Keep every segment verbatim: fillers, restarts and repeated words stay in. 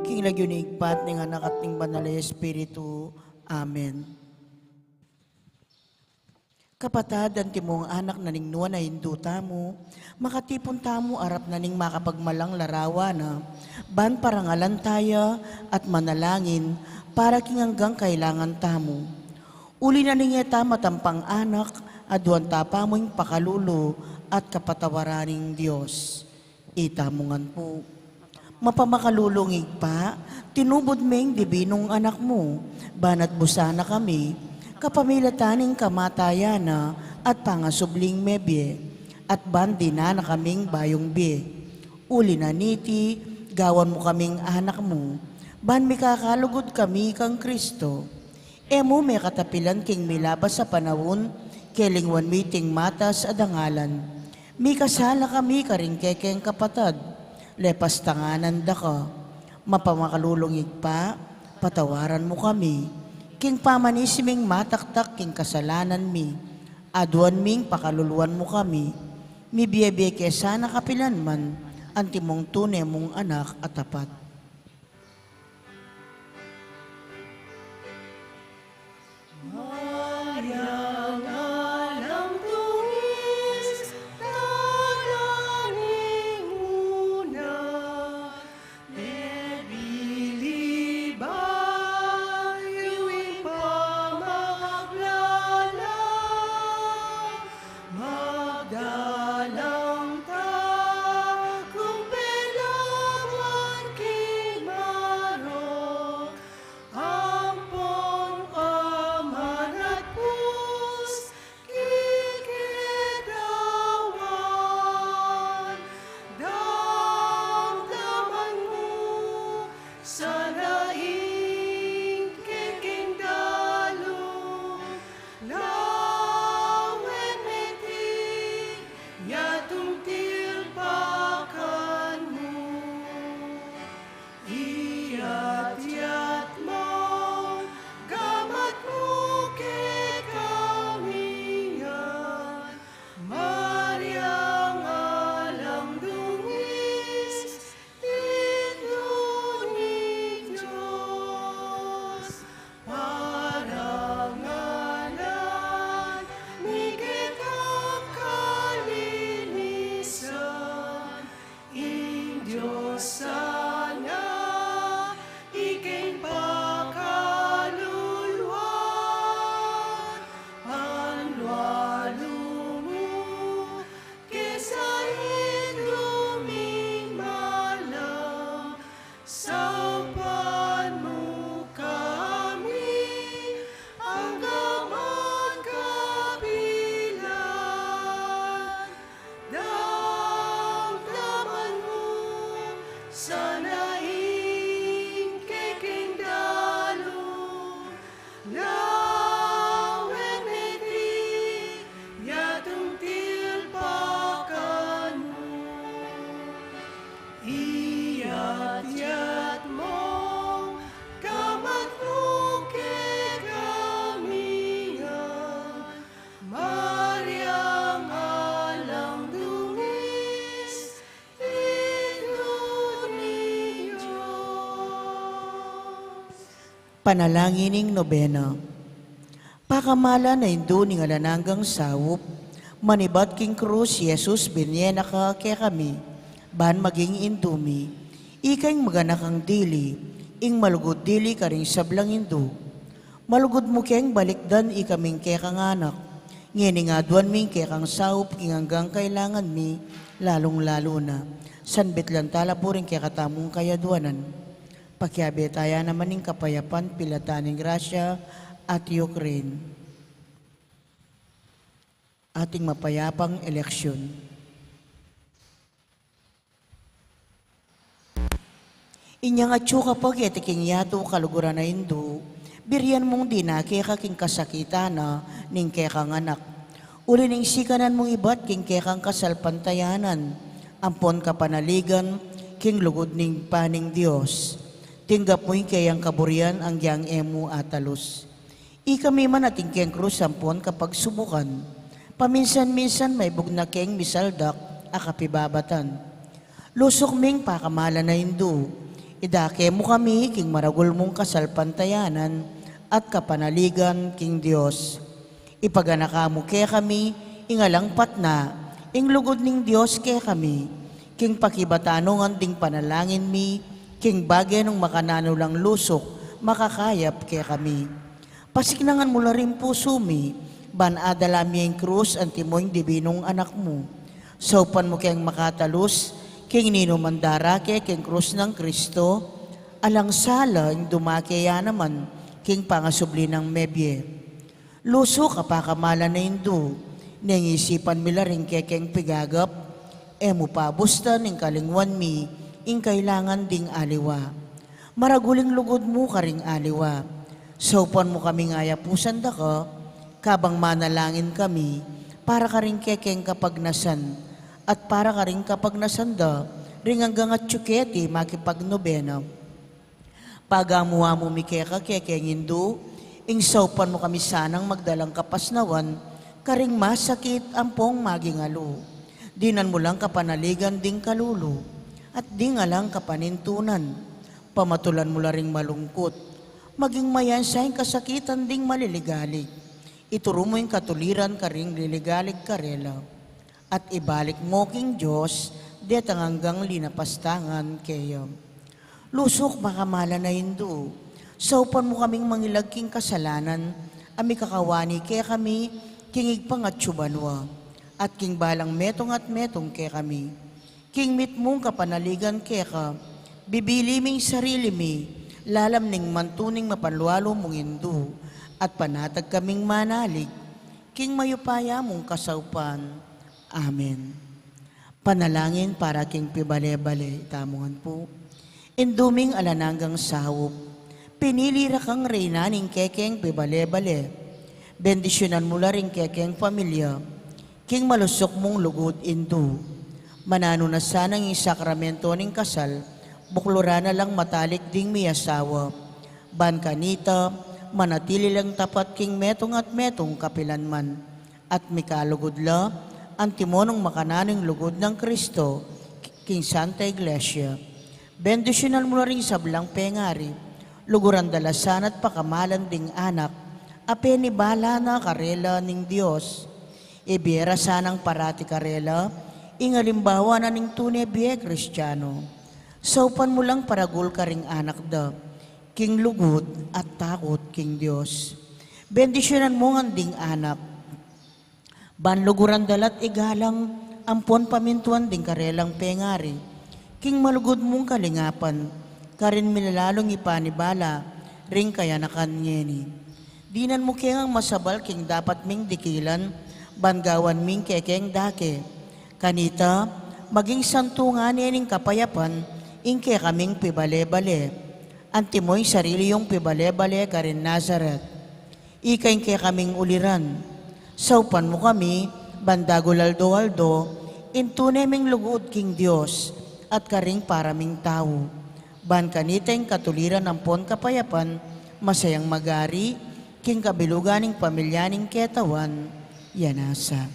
King lagyu ning Ibpa, at ning Anak, at ning Banal a Espiritu. Amen. Kapatad, antimong anak na ning nuan a Indu tamu, makatipun tamu arap na ning makapagmalang larawan na, ban parangalan taya at manalangin para king anggang kailangan tamu. Uli na ning e ta matampang anak, aduan ta pa mu ing pakalulu at kapatawaran ning Dios. Itamu ngan pu. Mapamakalulung Ibpa, tinubud me ing dibinung Anak mu, banat busan na kami, kapamilatan ning kamatayan na, at pangasubling mebie, at ban dinan na kaming bayung bie. Uli na niti, gawan mu kaming anak mu, ban mikakalugud kami kang Kristo. E mu me katapilan king milabas a panaun, kelingwan mi iting matas a dangalan. Mikasala kami karing kekeng kapatad, lepas tanganan da ka. Mapamakalulung Ibpa, patawaran mu kami king pamanisi ming mataktak king kasalanan mi. Aduan ming pakaluluan mu kami, mibie-bie ke sana kapilan man, antimong tune mung anak a tapat. Maria, alang dungis, tala ning una, mebiliban yu ing pamaglala. Magdalang ta kung pelawan king marok, ampon pamanatpus king ketawan. Damdaman mu sana ing kekeng dalu, lawen meting yatung tilpakan mu. Iyat-iyat mu, gamat mu kekami ngan, Maria, alang dungis, Indu ning Dios, parangalan mi kekang kalinisan, ing Dios sana, ika ing pakaluluan, panlualu mu, kesa indu ming malam, saupan mu kami angga man kapilan. Damdaman mu sana ing kekeng dalu, lawen meting yatung tilpakan mu. Iyat-iyat mu, gamat mu kekami ngan, Maria, alang dungis, Indu ning Dios. Panalangin ning Nobena. Pakamalan a Indu ning alang anggang saup, manibat king krus i Jesus, binie na ka kekami ban maging Indu mi. Ika ing maganakang dili, ing malugud dili karing sablang indu. Malugud mu keng balikdan ikaming kekang anak. Ngening aduan mi ing kekang saup king anggang kailangan mi, lalung-lalu na. Sanbit lang tala pu ring kekatamung kayaduanan. Pakiabe taya naman ing kapayapan, pilatan ning grasya, at Ukraine. Ating mapayapang eleksyon. Inyang atyu ka pa keti king yatu, kaluguran a Indu, birian mung dinake ka king kasakitan na ning kekang anak. Uli ning sikanan mung ibat king kekang kasalpantayanan, ampon kapanaligan king lugud ning Ibpa ning Dios. Tinggap mu ing keyang kaburian agyang e mu atalus. Ikami man atin keng krus ampon kapagsubukan, paminsan-minsan maibug na keng misaldak a kapibabatan. Lusuk ming pakamalan a Indu, idake mu kami king maragul mung kasalpantayanan at kapanaligan king Dios. Ipaganaka mu kekami ing alang patna, ing lugud ning Dios kekami, king pakibatan nung anding panalangin mi, king bage nung makananu lang lusuk, makakayap kekami. Pasiknangan mu la ring pusu mi, ban adala mi ing krus antimo ing dibinung anak mu. Saupan mu keng makatalus, king ninuman darake king krus nang Kristo, alang sala ing dumake ya naman, king pangasubli nang mebie. Lusuk a pakamalan a Indu, Neng isipan mi la ring kekeng pigagap, e mu pabustan ing kalingwan mi ing kailangan ding aliwa. Maragul ing lugud mu karing aliwa. Saupan mu kaming ayapusan da ka, kabang manalangin kami, para karing kekeng kapagnasan, at para karing kapagnasan da ring anggang atyu keti makipagnobena. Pagamu-amu mi keka kekeng Indu, ing saupan mu kami sanang magdalang kapasnawan karing masakit ampong maging alu. Dinan mu lang kapanaligan ding kalulu, at ding alang kapanintunan. Pamatulan mu la ring malungkut. Maging mayansa ing kasakitan ding maliligalig. Ituru mu ing katuliran karing liligalig karela. At ibalik mu king Dios detang anggang linapastangan keya. Lusuk makamalan a Indu, saupan mu kaming mangilag king kasalanan a mikakawani kekami king Ibpang atyu banua, at king balang metung at metung kekami. King mitmung kapanaligan keka, bibili ming sarili mi, lalam ning mantu ning mapanlualu mung Indu, at panatag kaming manalig king mayupaya mung kasaupan. Amen. Panalangin para king pibale-bale. Itamu ngan pu. Indu ming alang anggang saup, pinili ra kang reyna ning kekeng pibale-bale. Bendisyunan mu la ring kekeng pamilya king malusuk mung lugud, Indu. Mananu na sana ing sakramento ning kasal, bukluran na lang matalik ding miasawa. Ban kanita, manatili lang tapat king metung at metung kapilan man. At mikalugud la, antimo nung makananu ing lugud nang Kristo king Santa Iglesia. Bendisyunan mu la ring sablang pengari, luguran da la sana't pakamalan ding anak a penibala na karela ning Dios. Ibie ra sanang parati karela ing alimbawa na ning tune bie Kristiano. Saupan mu lang paragul karing anak da king lugud at takut king Dios. Bendisyunan mu ngan ding anak, ban luguran da la't igalang ampon pamintuan ding karelang pengari king malugud mung kalingapan, karin milalalung ipanibala ring kayanakan ngeni. Dinan mu ke ngang masabal king dapat ming dikilan ban gawan ming kekeng dake. Kanita, maging santungan ne ning kapayapan ing kekaming pibale-bale. Antimo ing sarili yung pibale-bale karin Nazaret. Ika ing kekaming uliran. Saupan mu kami, ban dagul aldo-aldo, intune ming lugud king Dios, at karing para ming tau. Ban kanita ing katuliran ampon kapayapan, masayang magari, king kabilugan ning pamilya ning ketawan, ya nasa.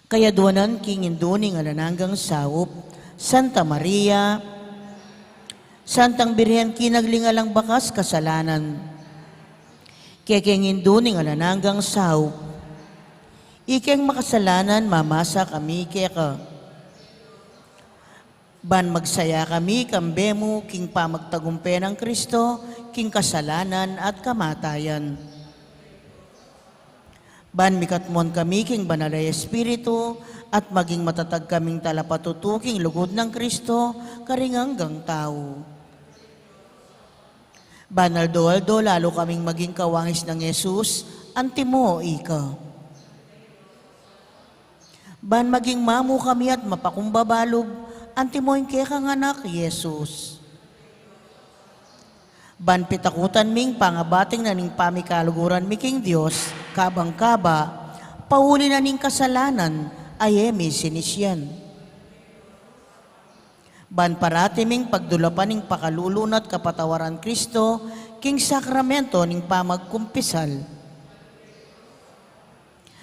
Kayaduanan king Indu ning alang anggang saup, Santa Maria, Santang Birhen kinagling alang bakas kasalanan. Kekeng Indu ning alang anggang saup. Ikeng makasalanan, mamasa kami keka. Ban magsaya kami, kambe mu, king pamagtagumpe nang Kristo, king kasalanan at kamatayan. Ban mikatmuan kami king Banal a Espiritu, at maging matatag kaming talapatutu king lugud nang Kristo, karing anggang tau. Ban aldo-aldo lalu kaming maging kawangis nang Jesus, antimo ika. Ban maging mamu kami at mapakumbaba lub, antimo ing kekang anak, Jesus. Ban pitakutan ming pangabating na ning pamikaluguran mi king Dios, kabang kaba, pauli na ning kasalanan, a e mi sinisian. Ban parati ming pagdulapan ing pakalulu na't kapatawaran Kristo, king sakramento ning pamagkumpisal.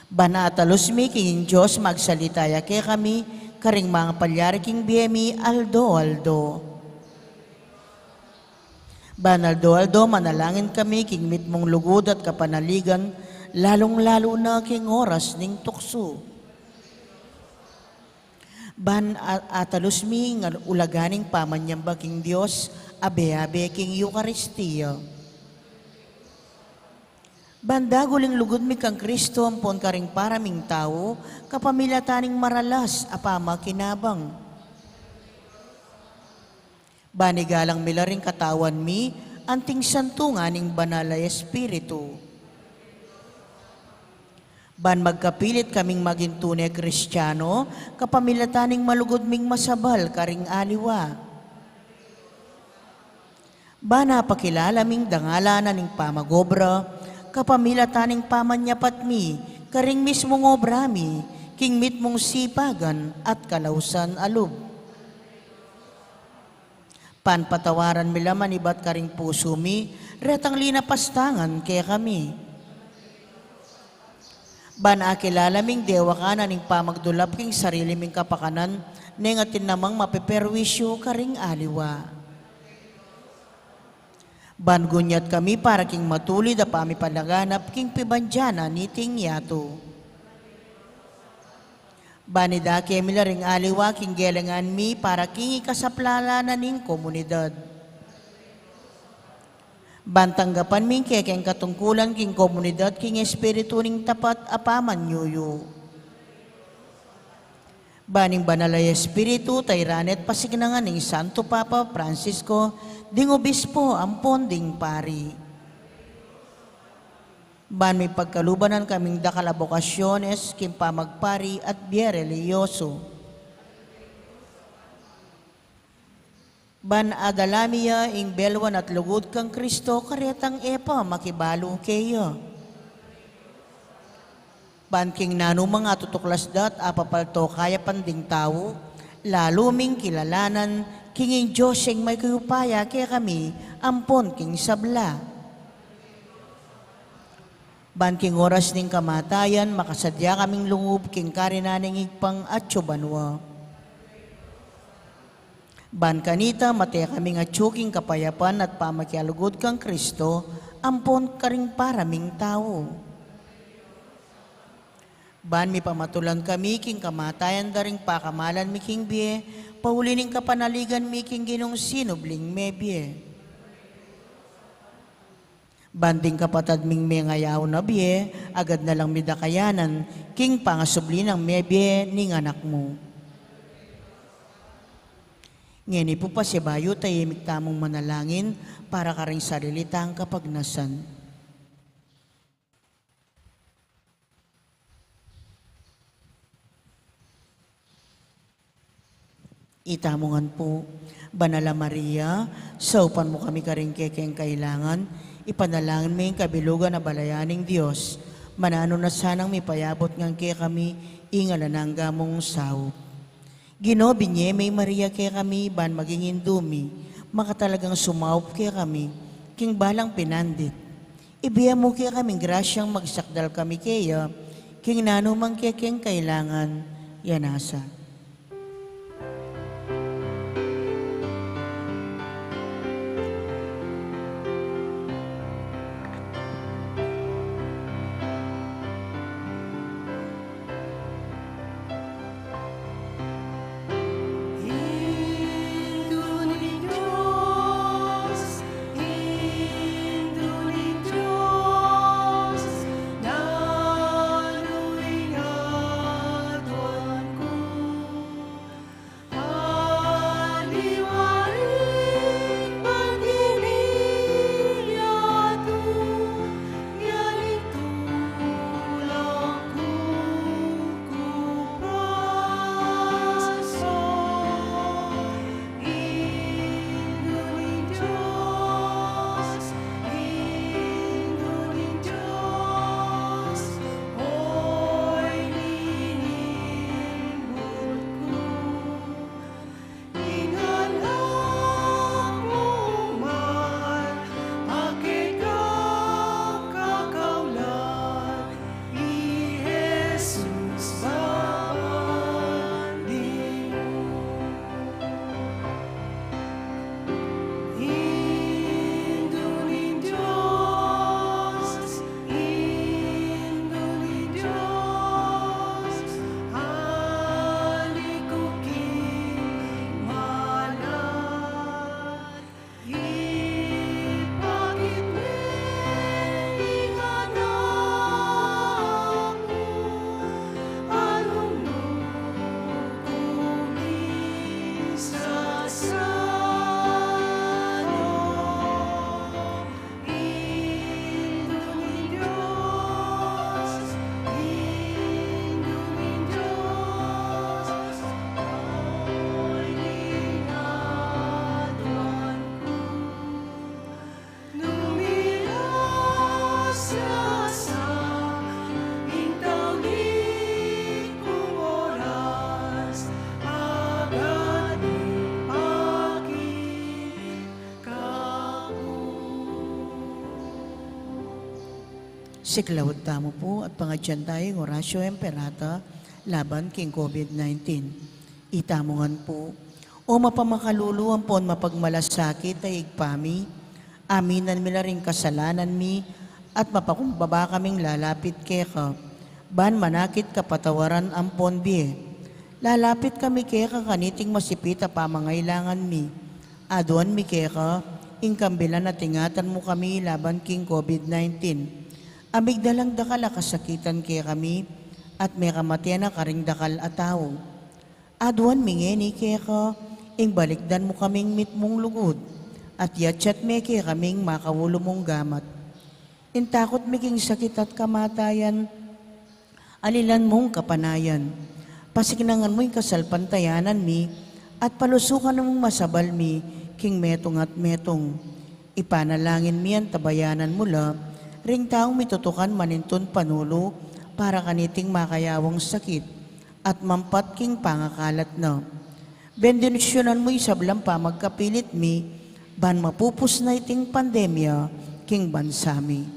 Ban atalus mi king Dios magsalita ya kekami, karing mangapalyari king bie mi aldo-aldo. Ban aldo-aldo manalangin kami king mitmung lugud at kapanaligan, lalung-lalu na king oras ning tuksu. Ban a-, atalus mi ngan ulagan ing pamanyamba king Dios, abe-abe king Eukaristia. Ban dagul ing lugud mi kang Kristo ampon karing para ming tau, kapamilatan ning maralas a pamakinabang. Ban igalang mi la ring katawan mi, anting santungan ning Banal a Espiritu. Ban magkapilit kaming maging tune Kristiano, kapamilatan ning malugud ming masabal karing aliwa. Ban apakilala ming dangalan na ning pamagobra, kapamilatan ning pamanyapat mi, karing mismung obra mi, king mitmung sipagan at kalausan a lub. Ban patawaran mi la man ibat karing pusu mi, retang linapastangan kekami. Ban akilala ming dewakan na ning pamagdulap king sarili ming kapakanan, neng atin namang mapeperwisyu karing aliwa. Ban gunyat kami para king matulid a pamipalaganap king pibandian na niting yatu. Ban idake mi la ring aliwa king gelengan mi para king ikasaplalan na ning komunidad. Ban tanggapan mi ing kekeng katungkulan king komunidad king espiritu ning tapat a pamanyuyu. Ban ing Banal a Espiritu, tairan at pasignangan ning Santo Papa Francisco, ding obispo ampon ding pari. Ban mipagkaluban na kaming dakal a bokasyones king pamagpari at bie relihiyoso. Ban adala mi ya ing belwan at lugud kang Kristo karetang e pa makibalu keya. Ban king nanumang atutuklas da at apapalto kayapan ding tau, lalu ming kilalanan king ing Dios ing mayupaya kekami ampon king sabla. Ban king oras ning kamatayan, makasadya kaming lungub king karinan ning Ibpang atsu banua. Ban kanita, mate kaming atsu king kapayapan at pamakialugud kang Kristo, ampon karing para ming tau. Ban mipamatulan kami king kamatayan da ring pakamalan mi king bie, pauli ning kapanaligan mi king Ginung sinubling mebie. Ban ding kapatad ming mengayaw na bie, agad na lang mi da kayanan, king pangasubli nang mebie ning Anak mu. Ngeni pu pasibayu, tahimik tamung manalangin para karing sarili tang kapagnasan. Itamu ngan pu. Banal a Maria, saupan mu kami karing kekeng kailangan, ipanalangin mu ing kabilugan a balayan ning Dios, mananu na sanang mipayabut ngan kekami ing alang angga mung saup. Ginu, binye me i Maria kekami ban maging indu mi, makatalagang sumaup kekami king balang pinandit. Ibie mu kekaming grasyang magsakdal kami keya king nanumang kekeng kailangan. Yana sa. Siklaud tamu pu at pangadyan taya ing Oratio Imperata laban king COVID nineteen. Itamu ngan pu, O mapamakalulu ampon mapagmalasakit a Ibpa mi, aminan mi la ring kasalanan mi at mapakumbaba kaming lalapit keka, ban manakit kapatawaran ampon bie. Lalapit kami keka kaniting masipit a pamangailangan mi. Aduan mi keka ing kambilan at ingatan mu kami laban king COVID nineteen. A migdalang dakal a kasakitan kekami at mekamate na karing dakal a tau. Aduan mi ngeni keka ing balikdan mu kaming mitmung lugud at yatyat me kekaming makaulu mung gamat. Ing takut mi king sakit at kamatayan, alilan mung kapanayan. Pasiknangan mu ing kasalpantayanan mi at palusukan mung masabal mi king metung at metung. Ipanalangin mi antabayanan mu la ring taung mitutukan manintun panulu para kaniting makayawang sakit at mampat king pangakalat na. Bendisyunan mu ing sablang pamagkapilit mi ban mapupus na iting pandemya king bansa mi.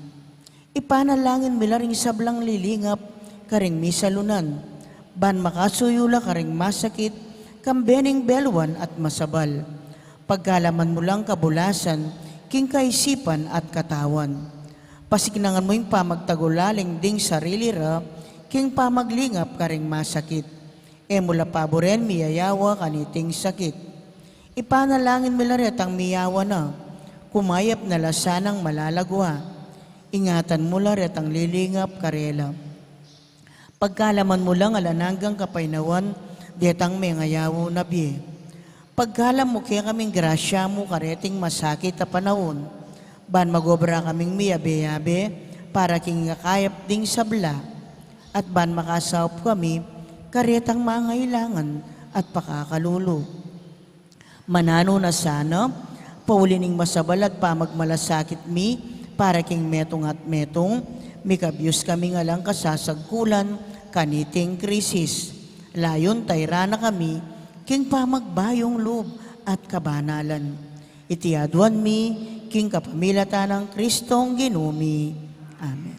Ipanalangin mi la ring sablang lilingap karing misalunan, ban makasuyu la karing masakit, kambe ning beluan at masabal. Pagkalaman mu lang kabulasan king kaisipan at katawan. Pasiknangan mu ing pamagtagulaling ding sarili ra king pamaglingap karing masakit. E mu la paburen miyayawa kaniting sakit. Ipanalangin mi la retang miyawa na, kumayap na la sanang malalagwa. Ingatan mu la retang lilingap karela. Pagkalaman mu lang alang anggang kapaynawan detang mengayawa na bie. Pagkalam mu kekaming grasya mu kareting masakit a panaun, ban magobra kaming miyabe-yabe para king akayap ding sabla, at ban makasaup kami karetang mangailangan at pakakalulu. Mananu na sana, pauli ning masabal at pamagmalasakit mi para king metung at metung, mikabyus kaming alang kasasagkulan kaniting krisis. Layun tayran na kami king pamagbayung lub at kabanalan. Iti aduan mi king kapamilatan nang Kristong Ginu mi. Amen.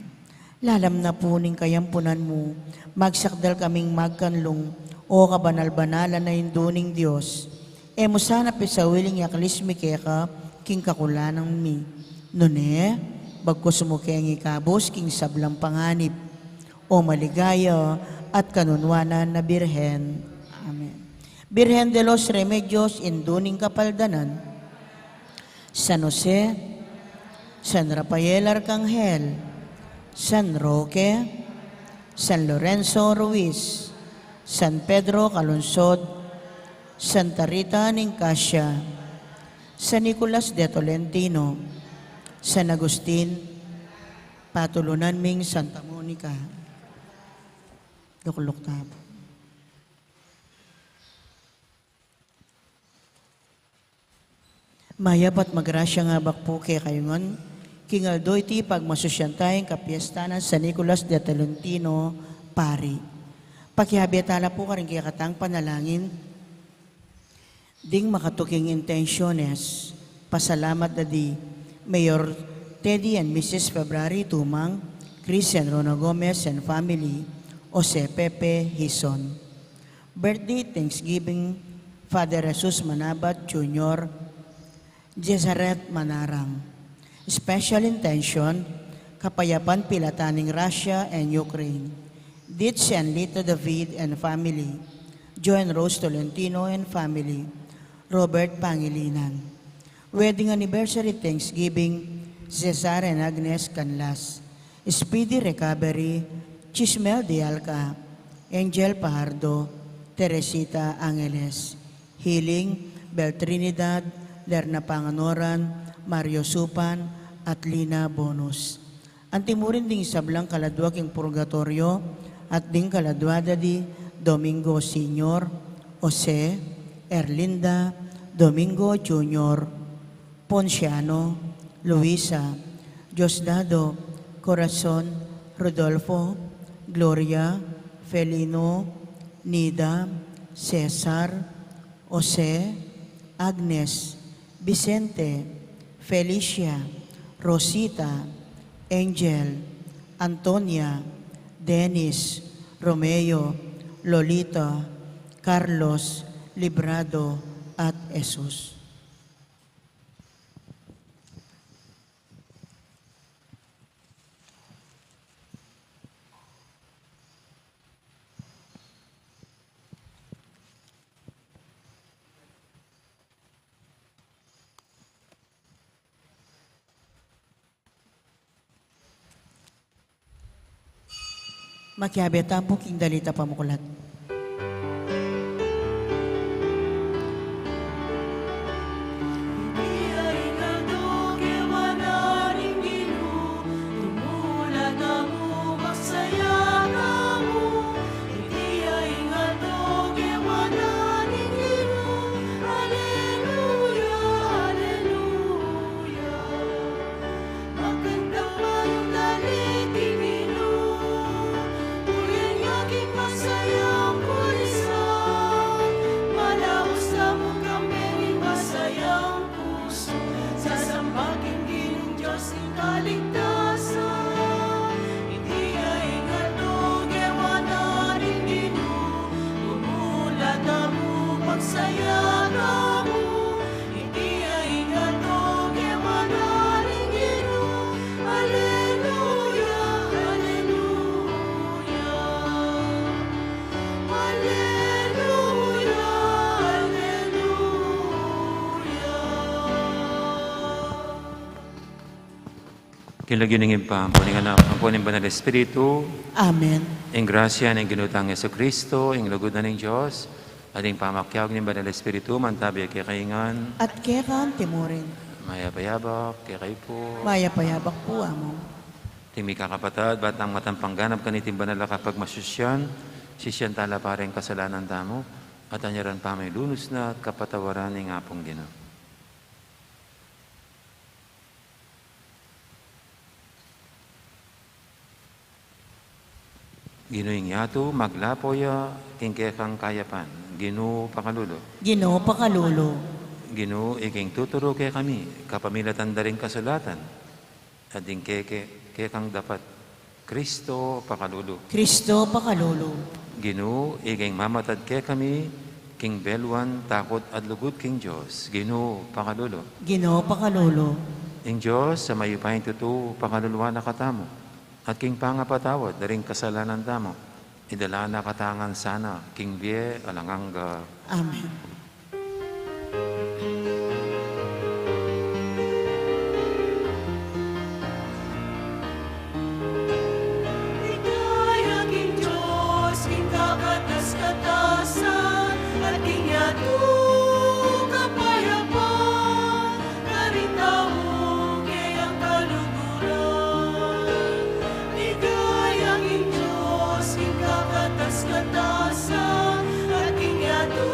Lalam na pu ning kayampunan mu, magsakdal kaming magkanlung, O kabanal-banalan a Indu ning Dios. E mu sana pisawil ing yaklis mi keka king kakulanan mi. Nune, bagkus mu keng ikabus king sablang panganib. O maligaya at kanunuanan a Birhen. Amen. Birhen de los Remedios, Indu ning Kapaldanan. San Jose, San Rafael Arcangel, San Roque, San Lorenzo Ruiz, San Pedro Calungsod, Santa Rita ning Cascia, San Nicolas de Tolentino, San Agustin, patulunan ming Santa Monica. Lukluk tamu. Mayap at magrasyang abak pu kekayu ngan, king aldo iti pagmasusyan taya ing kapiestan nang San Nicolas de Tolentino, Pari. Pakiabe tala pu karing kekatang panalangin. Ding makatuking intensyones, pasalamat da di Mayor Teddy and Missus February Tumang, Chris and Rona Gomez and family, Jose Pepe Hison. Birthday Thanksgiving, Father Jesus Manabat Junior, Jesaret Manarang. Special intention, kapayapan pilatan ning Russia and Ukraine. Ditch and Lito David and family. Joe and Rose Tolentino and family. Robert Pangilinan. Wedding anniversary Thanksgiving, Cesar and Agnes Canlas. Speedy recovery, Chismel de Alca, Angel Pajardo, Teresita Angeles. Healing, Bel Trinidad, Lerna Panganoran, Mario Supan, at Lina Bonus. Antimurin ding sablang kaladua king purgatoryo, at ding kaladua da di Domingo Senior, Jose, Erlinda, Domingo Junior, Ponciano, Luisa, Diosdado, Corazon, Rodolfo, Gloria, Felino, Nida, Cesar, Jose, Agnes, Vicente, Felicia, Rosita, Angel, Antonia, Dennis, Romeo, Lolita, Carlos, Librado, at Jesus. Makiabe tamu king dalit a pamuklat. Iti ing aldo kewanan ning Ginu, tumula tamu, magsaya tamu. Iti ing aldo kewanan ning Ginu, aleluya, aleluya. Makanta mayupaya king Ginu, uling king masayang pulisan. Malaus tamu kambe ning masayang pusu, sasamba king Ginung Dios ning kaligtasan. Iti ing aldo kewanan ning Ginu, tumula tamu, magsaya tamu. Iti ing aldo kewanan ning Ginu. Aleluya, aleluya. Aleluya, aleluya. King lagyu ning Ibpa, ampo ning Anak, ampo ning Banal Espiritu. Amen. Ing grasya ning Ginu tang Jesucristo, ing lugud na ning Dios, at ing pamakiabe ning Banal Espiritu, mantabi kekayu ngan. At keka naman murin. Mayap a abak kekayu pu. Mayap a abak pu, Among. Ding mikakapatad, bat nang matampang ganap kaniting banal a kapagmasusyan, sisian tala pa ring kasalanan tamu, at anyaran pamilunus na at kapatawaran ning Apung Ginu. Ginu, ing yatu maglapo ya king kekang kayapan. Ginu, pakalulu. Ginu, pakalulu. Ginu, ika ing tuturu kekami kapamilatan da ring kasulatan, at ding keke, kekang dapat. Kristo, pakalulu. Kristo, pakalulu. Ginu, ika ing mamatad kekami king belwan, takut at lugud king Dios. Ginu, pakalulu. Ginu, pakalulu. Ing Dios a mayupayang tutu, pakaluluan na katamu, at king pangapatawad da ring kasalanan tamu, idala na katamu ngan sana king bie alang angga. Amen. Ligaya king Dios king kakatas-katasan, at king yatu kapayapan, karing tau keyang kaluguran. Ligaya king Dios king kakatas-katasan, at king yatu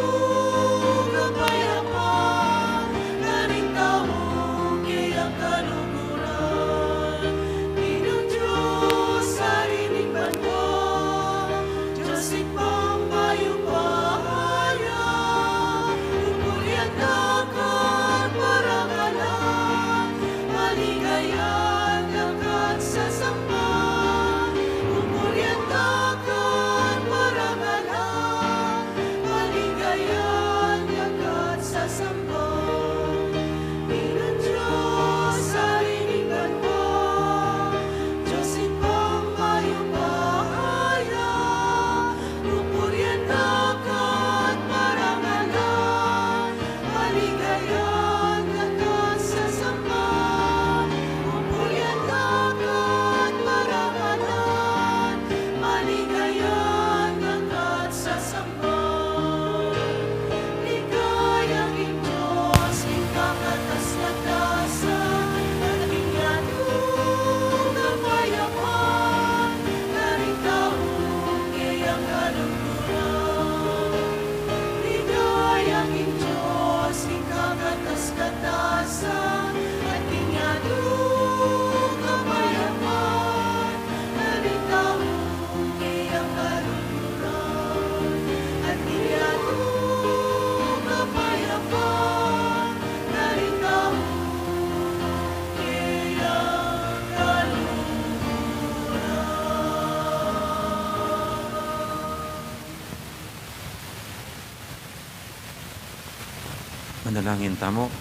Manalangin tamu.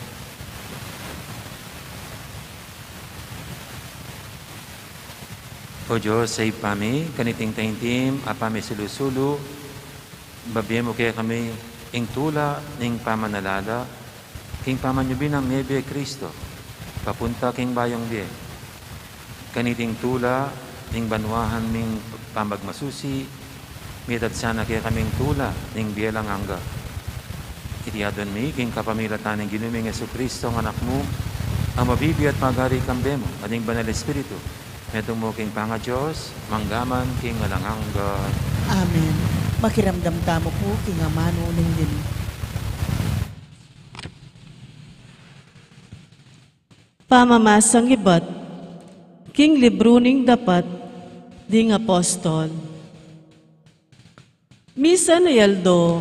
O Dios, Ibpa mi, kaniting taimtim a pamisulu-sulu, babie mu kekami ing tula ning pamanalala king pamanyubli nang mebie Kristo, papunta king bayung bie. Kaniting tula ning banwahan ming pamagmasusi, mitad sana kekaming tula ning bie alang angga. Iti adwan mi king kapamilatan ning Ginu ming Jesucristo, a Anak mu, a mabibie at magari kambe mu at ning Banal Espiritu, metung mu king pangaDios, manggaman king alang angga. Amen. Makiramdam tamu pu king amanu ning Ginu. Pamamasang ibat king libru ning Dapat ding Apostol. Misan a aldo,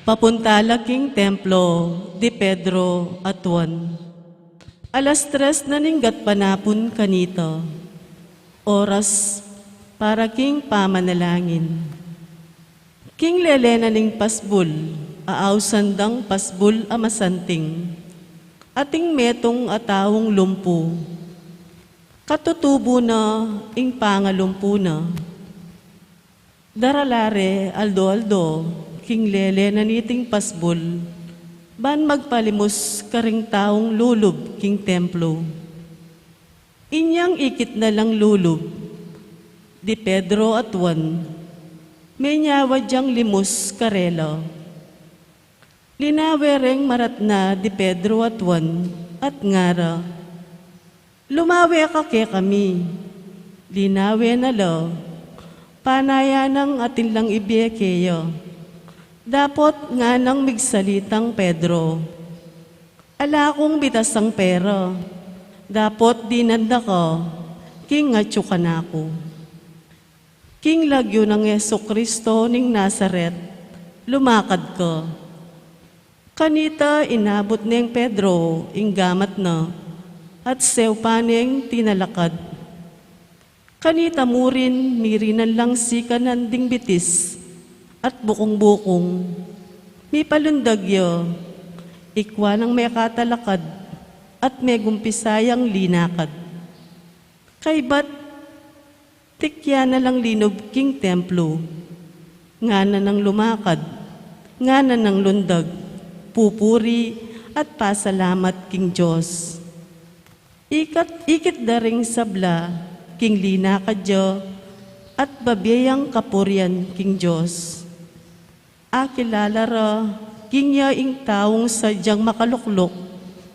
papunta la king templo di Pedro at Juan. Alas tres na ning gatpanapun kanita, oras para king pamanalangin. King lele na ning pasbul, a ausan dang Pasbul a Masanting, ating metung a taung lumpu. Katutubu na ing pangalumpu na. Darala re aldo-aldo king lele na niting pasbul, ban magpalimus karing taung lulub king templo. Inyang ikit na lang lulub di Pedro at Juan, menyawa dyang limus karela. Linawe reng maratna di Pedro at Juan at ngara, "Lumawe ka kekami." Linawe na la, panayan nang atin lang ibie keya. Dapot nganang migsalitang Pedro, "Ala kung bitasang pera, dapot dinan da ka king atyu kanaku. King lagyu nang Jesucristo ning Nazaret, lumakad ka." Kanita inabut neng Pedro ing gamat na, at sewpan neng tinalakad. Kanita murin mirinan lang sikanan ding bitis at bukung-bukung. Mipalundag ya, ikwa nang mekatalakad at megumpisa yang linakad. Kaybat, tikyan na lang linub king templo. Ngana nang lumakad, ngana nang lundag, pupuri at pasalamat king Dios. Ikat, ikit da ring sabla king linakad ya at babie yang kapurian king Dios. Akilala ra king ya ing taung sadyang makalukluk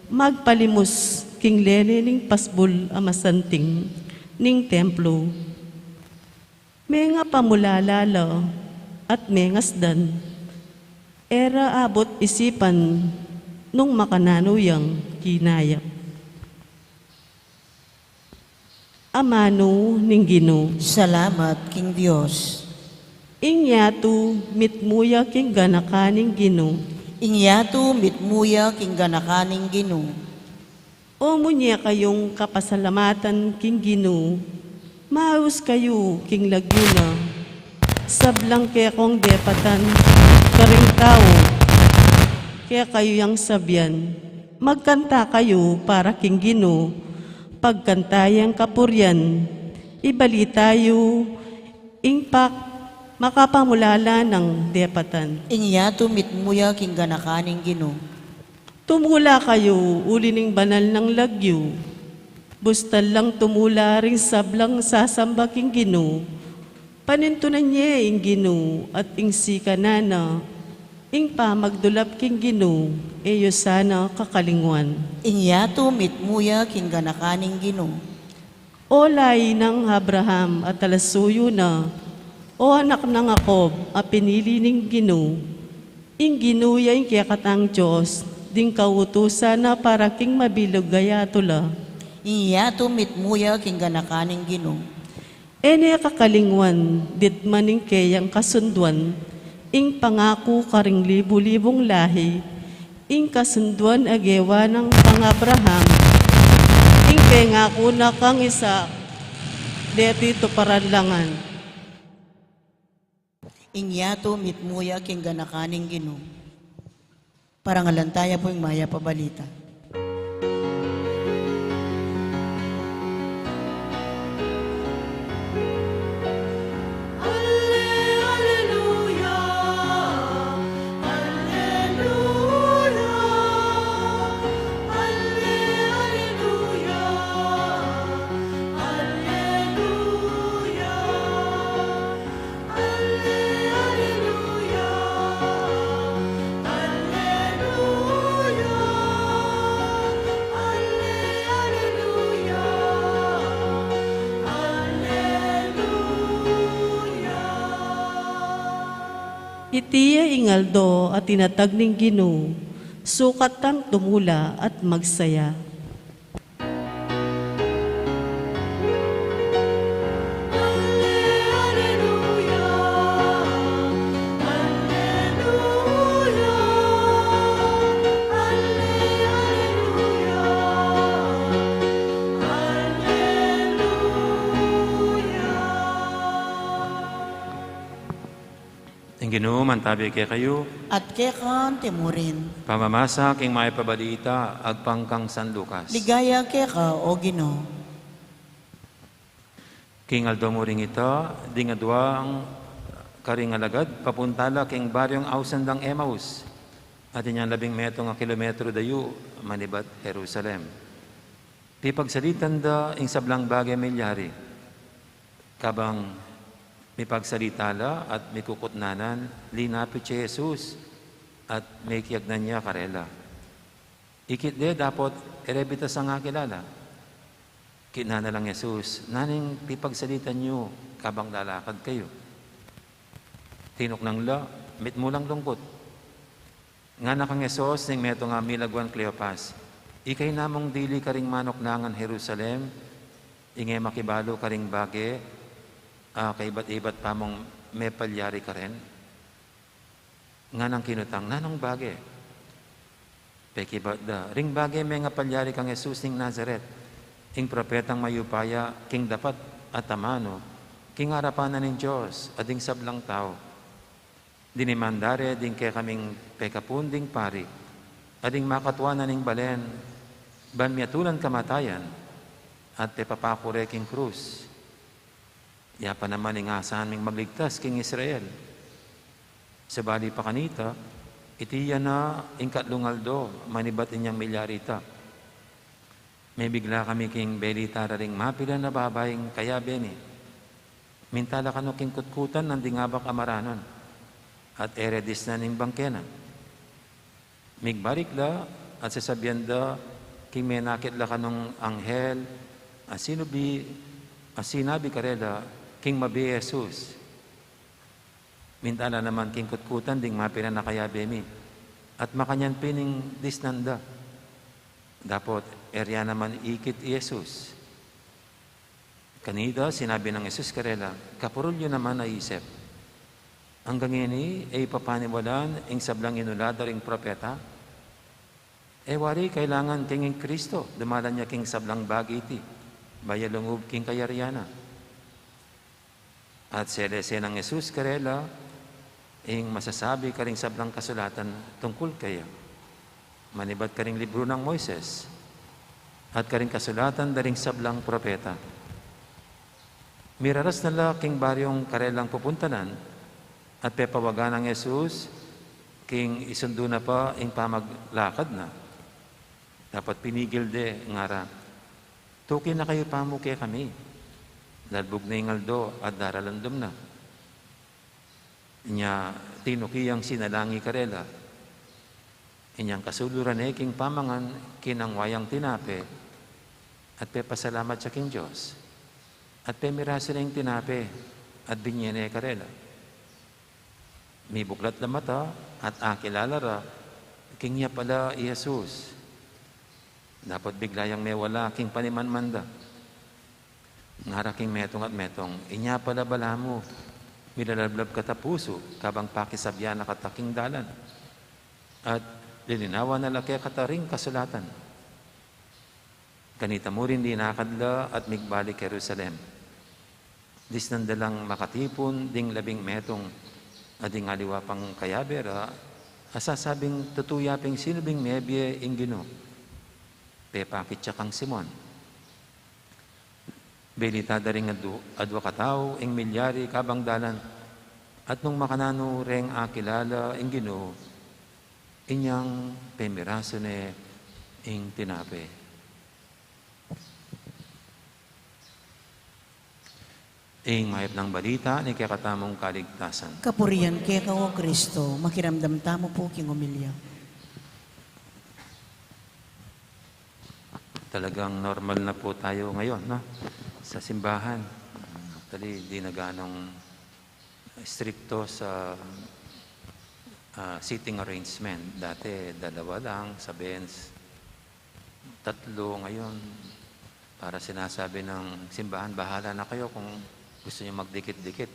magpalimus king lele ning pasbul a masanting ning templo. Mengapamulala la at mengasdan. E ra abut isipan nung makananu yang kinaya. Amanu ning Ginu. Salamat king Dios. Ing yatu mitmu ya king ganakan ning Ginu. Ing yatu mitmu ya king ganakan ning Ginu. O munye kayung kapasalamatan king Ginu, maus kayu king lagyu na. Sablang kekong depatan karing tau, kekayu yang sabian, "Magkanta kayu para king Ginu, pagkanta yang kapurian, ibalita yu ing pak-, makapamulala nang depatan." Ing yatu mitmu ya king ganakan ning Ginu. Tumula kayu uli ning banal nang lagyu. Bustan lang tumula ring sablang sasamba king Ginu. Panintunan ye ing Ginu at ing sikanan na, ing pamagdulap king Ginu, e yu sana kakalingwan. Ing yatu mitmu ya king ganakan ning Ginu. O layi nang Abraham a talasuyu na, o anak nang Jacob a pinili ning Ginu, ing Ginu ya ing kekatang Dios, ding kautusan na para king mabilug a yatu la. Ing yatu mitmu ya king ganakan ning Ginu. E ne kakalingwan ditman ing keyang kasunduan, ing pangaku karing libu-libung lahi, ing kasunduan a gewa nang kang Abraham, ing pengaku na kang Isaac, deti tuparan la ngan. Ing yatu mitmu ya king ganakan ning Ginu. Parangalan taya pu ing Mayap a Balita. Iti ya ing aldo a tinatag ning Ginu, sukat tang tumula at magsaya. Ing Ginu mantabi kekayu. At keka naman murin. Pamamasa king Mayap a Balita agpang kang San Lucas. Ligaya keka, O Ginu. King aldo mu ring ita, ding adua karing alagad, papunta la king baryung ausan dang Emaus, at inyang labing metung a kilometru dayu manibat Jerusalem. Pipagsalitan da ing sablang bage a milyari. Kabang mipagsalita la at mikukutnanan, linapit ya i Jesus at mekiagnan ya karela. Ikit de dapot e re bitasang akilala. Kitnan na lang Jesus, "Nanu ing pipagsalitan yu kabang lalakad kayu?" Tinuknang la, mitmu lang lungkut. Ngana kang Jesus ning metung a milagwan Cleopas, "Ika na mung dili karing manuknangan Jerusalem, ing e makibalu karing bage a kaibat-ibat pa mung mepalyari karen?" Nganang kinutang, "Nanung bage?" Pekibat da, "Ring bage mengapalyari kang Jesus ning Nazaret, ing propetang mayupaya king dapat at amanu, king arapan na ning Dios at ding sablang tau. Dinimanda re ding kekaming pekapun ding pari, at ding makatua na ning balen, ban miatulan kamatayan, at pepapaku re king krus. Ya pa naman ing asahan ming magligtas king Israel. Sabali pa kanita, iti ya na ing katlung aldo manibat inyang milyari ita. Mebigla kami king belita ra ring mapilan a babaing kayabe mi. Minta la kanu king kutkutan nang ding abak a maranon, at e re disnan ing bangke na. Migbalik la at sasabian da king menakit la kanung anghel a sinubi, a sinabi karela king mabie i Jesus. Minta la naman king kutkutan ding mapilan a kayabe mi, at makanyan pin ing disnan da. Dapot e re ya naman ikit i Jesus." Kanita sinabi nang Jesus karela, "Kapurul yu naman a isip. Anggang ngeni e yu pa paniwalan ing sablang inulat da ring propeta? E wari kailangan king ing Kristo dumalan ya king sablang bage iti, ban ya lungub king kayarian na." At selese nang Jesus karela ing masasabi karing sablang kasulatan tungkul keya, manibat karing libru nang Moises at karing kasulatan da ring sablang propeta. Miraras na la king baryung karelang pupuntanan, at pepawagan nang Jesus king isundu na pa ing pamaglakad na. Dapot pinigil de, ngara, "Tuki na kayu pamu kekami. Lalbug na ing aldo at daralandum na." Inya tinuki yang sinalangi karela. Inyang kasulu ra ne king pamangan, kinangwa yang tinape at pepasalamat ya king Dios, at pemirasu ne ing tinape at binye ne karela. Mibuklat la mata at akilala ra king ya pala i Jesus. Dapot bigla yang mewala king panimanman da. Ngara king metung at metung, "Inya pala balamu, milalablab kata pusu kabang pakisabian na kata king dalan, at lininawan na la kekata ring kasulatan." Kanita mu rin linakad la at migbalik Jerusalem. Disnan da lang makatipun ding labing metung a ding aliwa pang kayabe ra Asasabing tutu ya pin sinubling mebie ing Ginu. Pepakit ya kang Simon. Belita da ring adu-, adua katau ing milyari kabang dalan, at nung makananu reng akilala ing Ginu, inyang pemirasu ne ing tinape. Ing mayap nang balita ning kekatamung kaligtasan. Kapurian keka, O Kristo. Makiramdam tamu pu king omilya. Talagang normal na po tayo ngayon, no? Sa simbahan. Actually, di na ganong stricto sa, ah, seating arrangement. Dati, dalawa lang sa bench. Tatlo, ngayon, para sinasabi ng simbahan, "Bahala na kayo kung gusto niyo magdikit-dikit."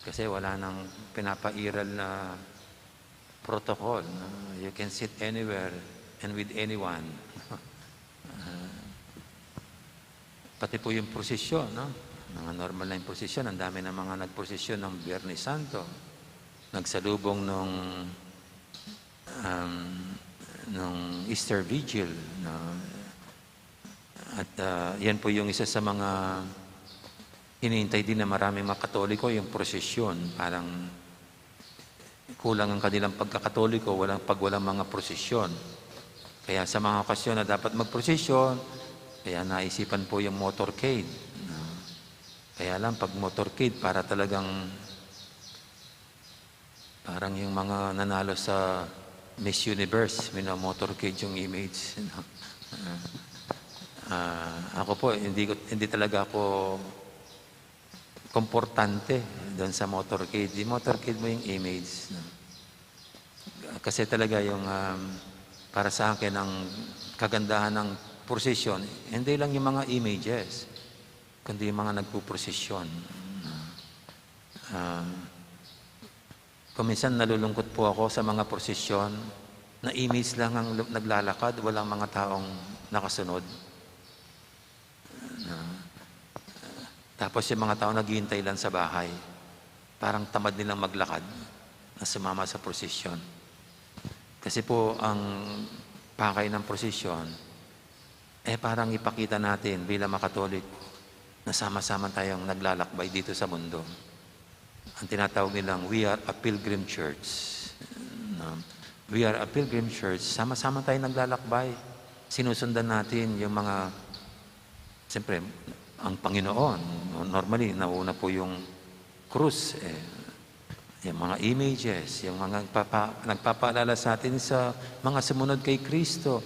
Kasi wala nang pinapairal na protocol, no? You can sit anywhere and with anyone. Ah, pati po yung prosesyon, no? Mga normal na yung prosesyon. Ang dami ng mga nagprosesyon ng Biyernes Santo. Nagsalubong nung, um, nung Easter Vigil, no? At, ah, yan po yung isa sa mga hinihintay din na maraming mga Katoliko, yung prosesyon. Parang kulang ang kanilang pagkakatoliko, walang, pag walang mga prosesyon. Kaya sa mga okasyon na dapat magprosesyon, kaya naisipan po yung motorcade, no? Kaya lang, pag motorcade, para talagang parang yung mga nanalo sa Miss Universe, minomotorcade yung image, no? Ah, ah, ako po, hindi ko, hindi talaga ako komportante doon sa motorcade. Di motorcade mo yung image, no? Kasi talaga yung, um, para sa akin, ang kagandahan ng prosesyon, hindi lang yung mga images, kundi yung mga nagpuprosesyon, no? Ah, kung minsan nalulungkot po ako sa mga prosesyon na image lang ang lu-, naglalakad, walang mga taong nakasunod. Na, tapos yung mga tao naghihintay lang sa bahay. Parang tamad nilang maglakad na sumama sa prosesyon. Kasi po, ang pakay ng prosesyon, eh, parang ipakita natin bilang mga Katoliko na sama-sama tayong naglalakbay dito sa mundo. Ang tinatawag nilang, "We are a pilgrim church." No? We are a pilgrim church. Sama-sama tayong naglalakbay. Sinusundan natin yung mga, siyempre, ang Panginoon. Normally, nauna po yung krus, eh. Yung mga images, yung mga nagpapa-, nagpapaalala sa atin sa mga sumunod kay Kristo,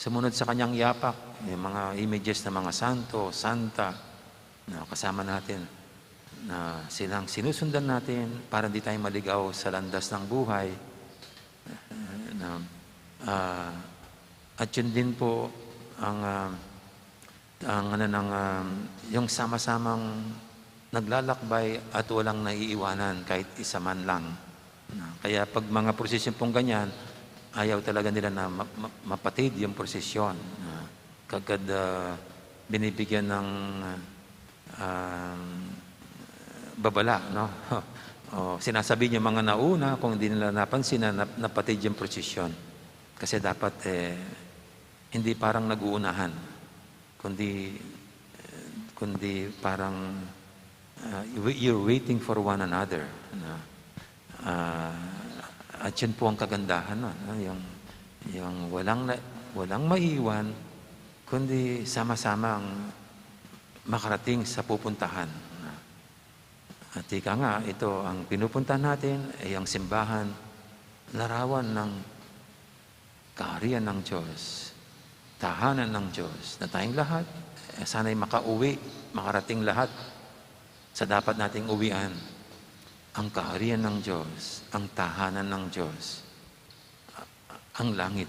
sumunod sa kanyang yapak, yung mga images ng mga santo, santa, na kasama natin, na silang sinusundan natin para di tayo maligaw sa landas ng buhay. Na, ah, at yun din po ang, ah, ang ano ng, ah, yung sama-samang naglalakbay at walang naiiwanan kahit isa man lang. Na, kaya pag mga prosesyon pong ganyan, ayaw talaga nila na ma-, ma-, mapatid yung prosesyon. Na, kagad, ah, binibigyan ng, ah, babala, no? O, sinasabi niya mga nauna, kung hindi nila napansin na nap-, napatid yung prosesyon. Kasi dapat, eh, hindi parang nag-uunahan, kundi, eh, kundi parang, ah, we-, you're waiting for one another, no? Ah, at yun po ang kagandahan nun, no? Yung, yung walang na-, walang maiwan, kundi sama-sama ang makarating sa pupuntahan, no? At ika nga, ito ang pinupuntahan natin, ay ang simbahan, larawan ng kaharian ng Diyos, tahanan ng Diyos, na tayong lahat, eh, sana'y makauwi, makarating lahat sa dapat nating uwian, ang kaharian ng Diyos, ang tahanan ng Diyos, ang langit.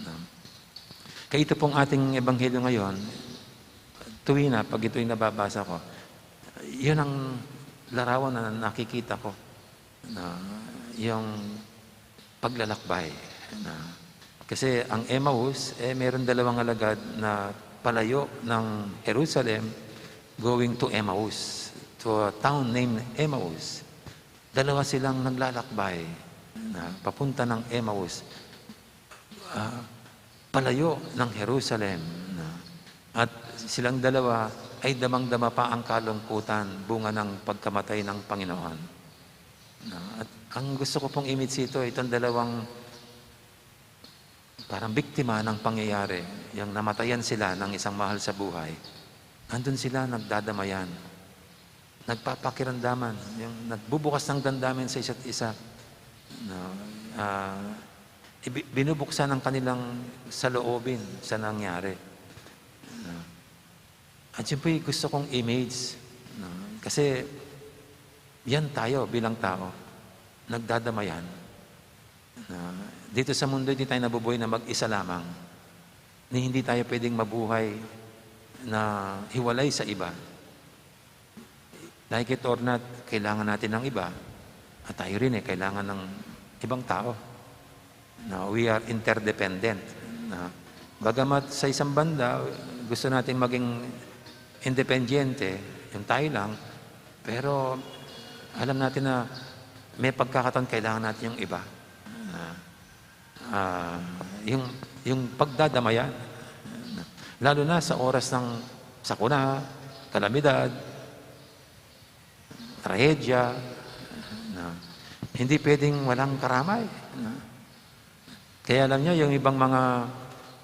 No? Kaya ito pong ating ebanghelyo ngayon, tuwina, pag ito'y nababasa ko, yun ang larawan na nakikita ko. No? Yung paglalakbay. No? Kasi ang Emmaus, eh, meron dalawang alagad na palayo ng Jerusalem going to Emmaus, to a town named Emmaus. Dalawa silang naglalakbay. na papunta ng Emmaus, ah, palayo ng Jerusalem, na, at silang dalawa ay damang-dama pa ang kalungkutan bunga ng pagkamatay ng Panginoon. Na, at ang gusto ko pong image ito, itong dalawang parang biktima ng pangyayari, yung namatayan sila ng isang mahal sa buhay. Nandun sila nagdadamayan, nagpapakiramdaman, yung nagbubukas ng damdamin sa isa't isa. Na, ah, ibi-, binubuksan ang kanilang saloobin sa nangyari. Na, at yun po'y gusto kong image. Na, kasi yan tayo bilang tao, nagdadamayan. Na, dito sa mundo, hindi tayo nabubuhay na mag-isa lamang. Ni hindi tayo pwedeng mabuhay na hiwalay sa iba. Like it or not, kailangan natin ng iba. At tayo rin eh, kailangan ng ibang tao. Na we are interdependent. Na, bagamat sa isang banda, gusto natin maging independyente, yung tayo lang, pero alam natin na may pagkakataon kailangan natin yung iba. Na, ah, yung, yung pagdadamayan, lalo na sa oras ng sakuna, kalamidad, trahedya, na hindi pwedeng walang karamay, na. Kaya alam niyo, yung ibang mga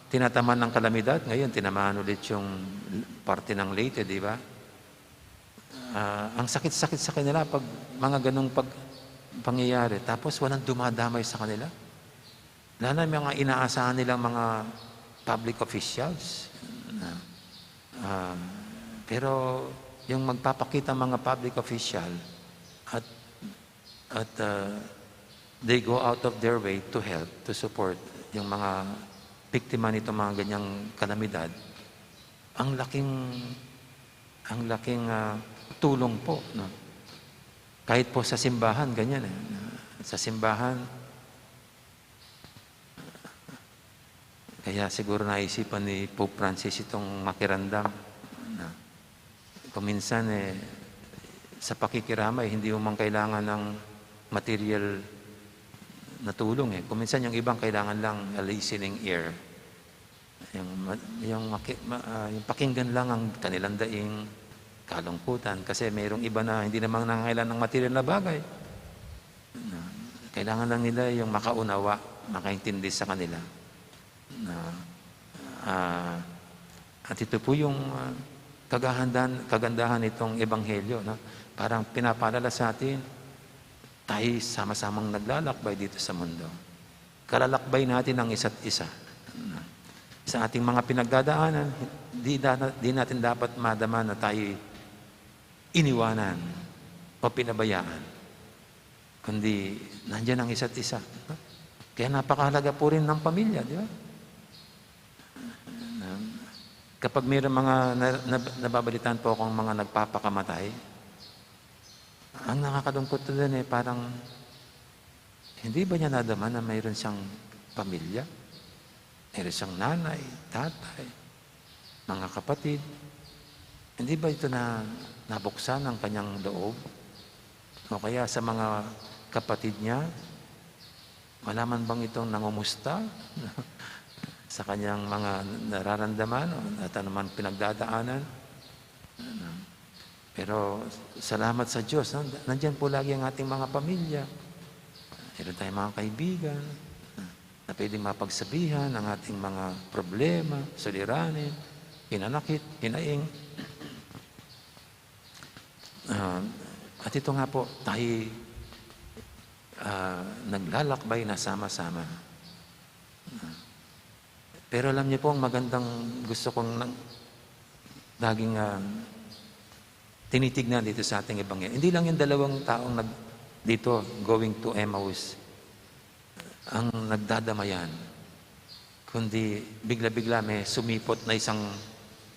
tinatamaan ng kalamidad, ngayon tinamaan ulit yung parte ng Leyte, di ba? Ah, ang sakit-sakit sa kanila pag mga ganong pag-, pangyayari. Tapos walang dumadamay sa kanila. Lalo na yung mga inaasahan nilang mga public officials. Na, ah, pero yung magpapakita mga public official at, at, ah, they go out of their way to help, to support yung mga biktima nitong mga ganyang kalamidad, ang laking, ang laking, ah, tulong po, no? Kahit po sa simbahan, ganyan eh. Sa simbahan, kaya siguro naisipan ni Pope Francis itong makiramdam na kung minsan, eh, sa pakikiramay, hindi mo man kailangan ng material na tulong eh. Kung minsan yung ibang kailangan lang a listening ear. Yung ma-, yung maki-, ma-, ah, yung pakinggan lang ang kanilang daing kalungkutan. Kasi mayroong iba na hindi naman nangangailangan ng material na bagay. Na, kailangan lang nila yung makaunawa, makaintindi sa kanila. Na, ah, at ito po yung, ah, kagahandan-, kagandahan nitong ebanghelyo, no? Parang pinapaalala sa atin, tayo sama-samang naglalakbay dito sa mundo. Kalalakbay natin ang isa't isa. Sa ating mga pinagdadaanan, di, da-, di natin dapat madama na tayo iniwanan o pinabayaan. Kundi nandiyan ang isa't isa. Kaya napakahalaga po rin ng pamilya, di ba? Kapag mayroong mga na-, na-, nababalitaan po akong mga nagpapakamatay, ang nakakalungkot po dun eh, parang hindi ba niya nadama na mayroon siyang pamilya? Mayroon siyang nanay, tatay, mga kapatid. Hindi ba ito na nabuksan ang kanyang loob? O kaya sa mga kapatid niya, wala man bang itong nangumusta sa kanyang mga nararamdaman o at anumang pinagdadaanan? Pero salamat sa Diyos, no? Nandiyan po lagi ang ating mga pamilya. Meron tayong mga kaibigan na pwedeng mapagsabihan ang ating mga problema, suliranin, hinanakit, hinaing. Ah, at ito nga po, tayo, ah, naglalakbay na sama-sama. Pero alam niyo po, ang magandang gusto kong nang-, laging, ah, tinitignan dito sa ating ebanghelyo. Hindi lang yung dalawang taong nag-, dito, going to Emmaus, ang nagdadamayan, kundi bigla-bigla may sumipot na isang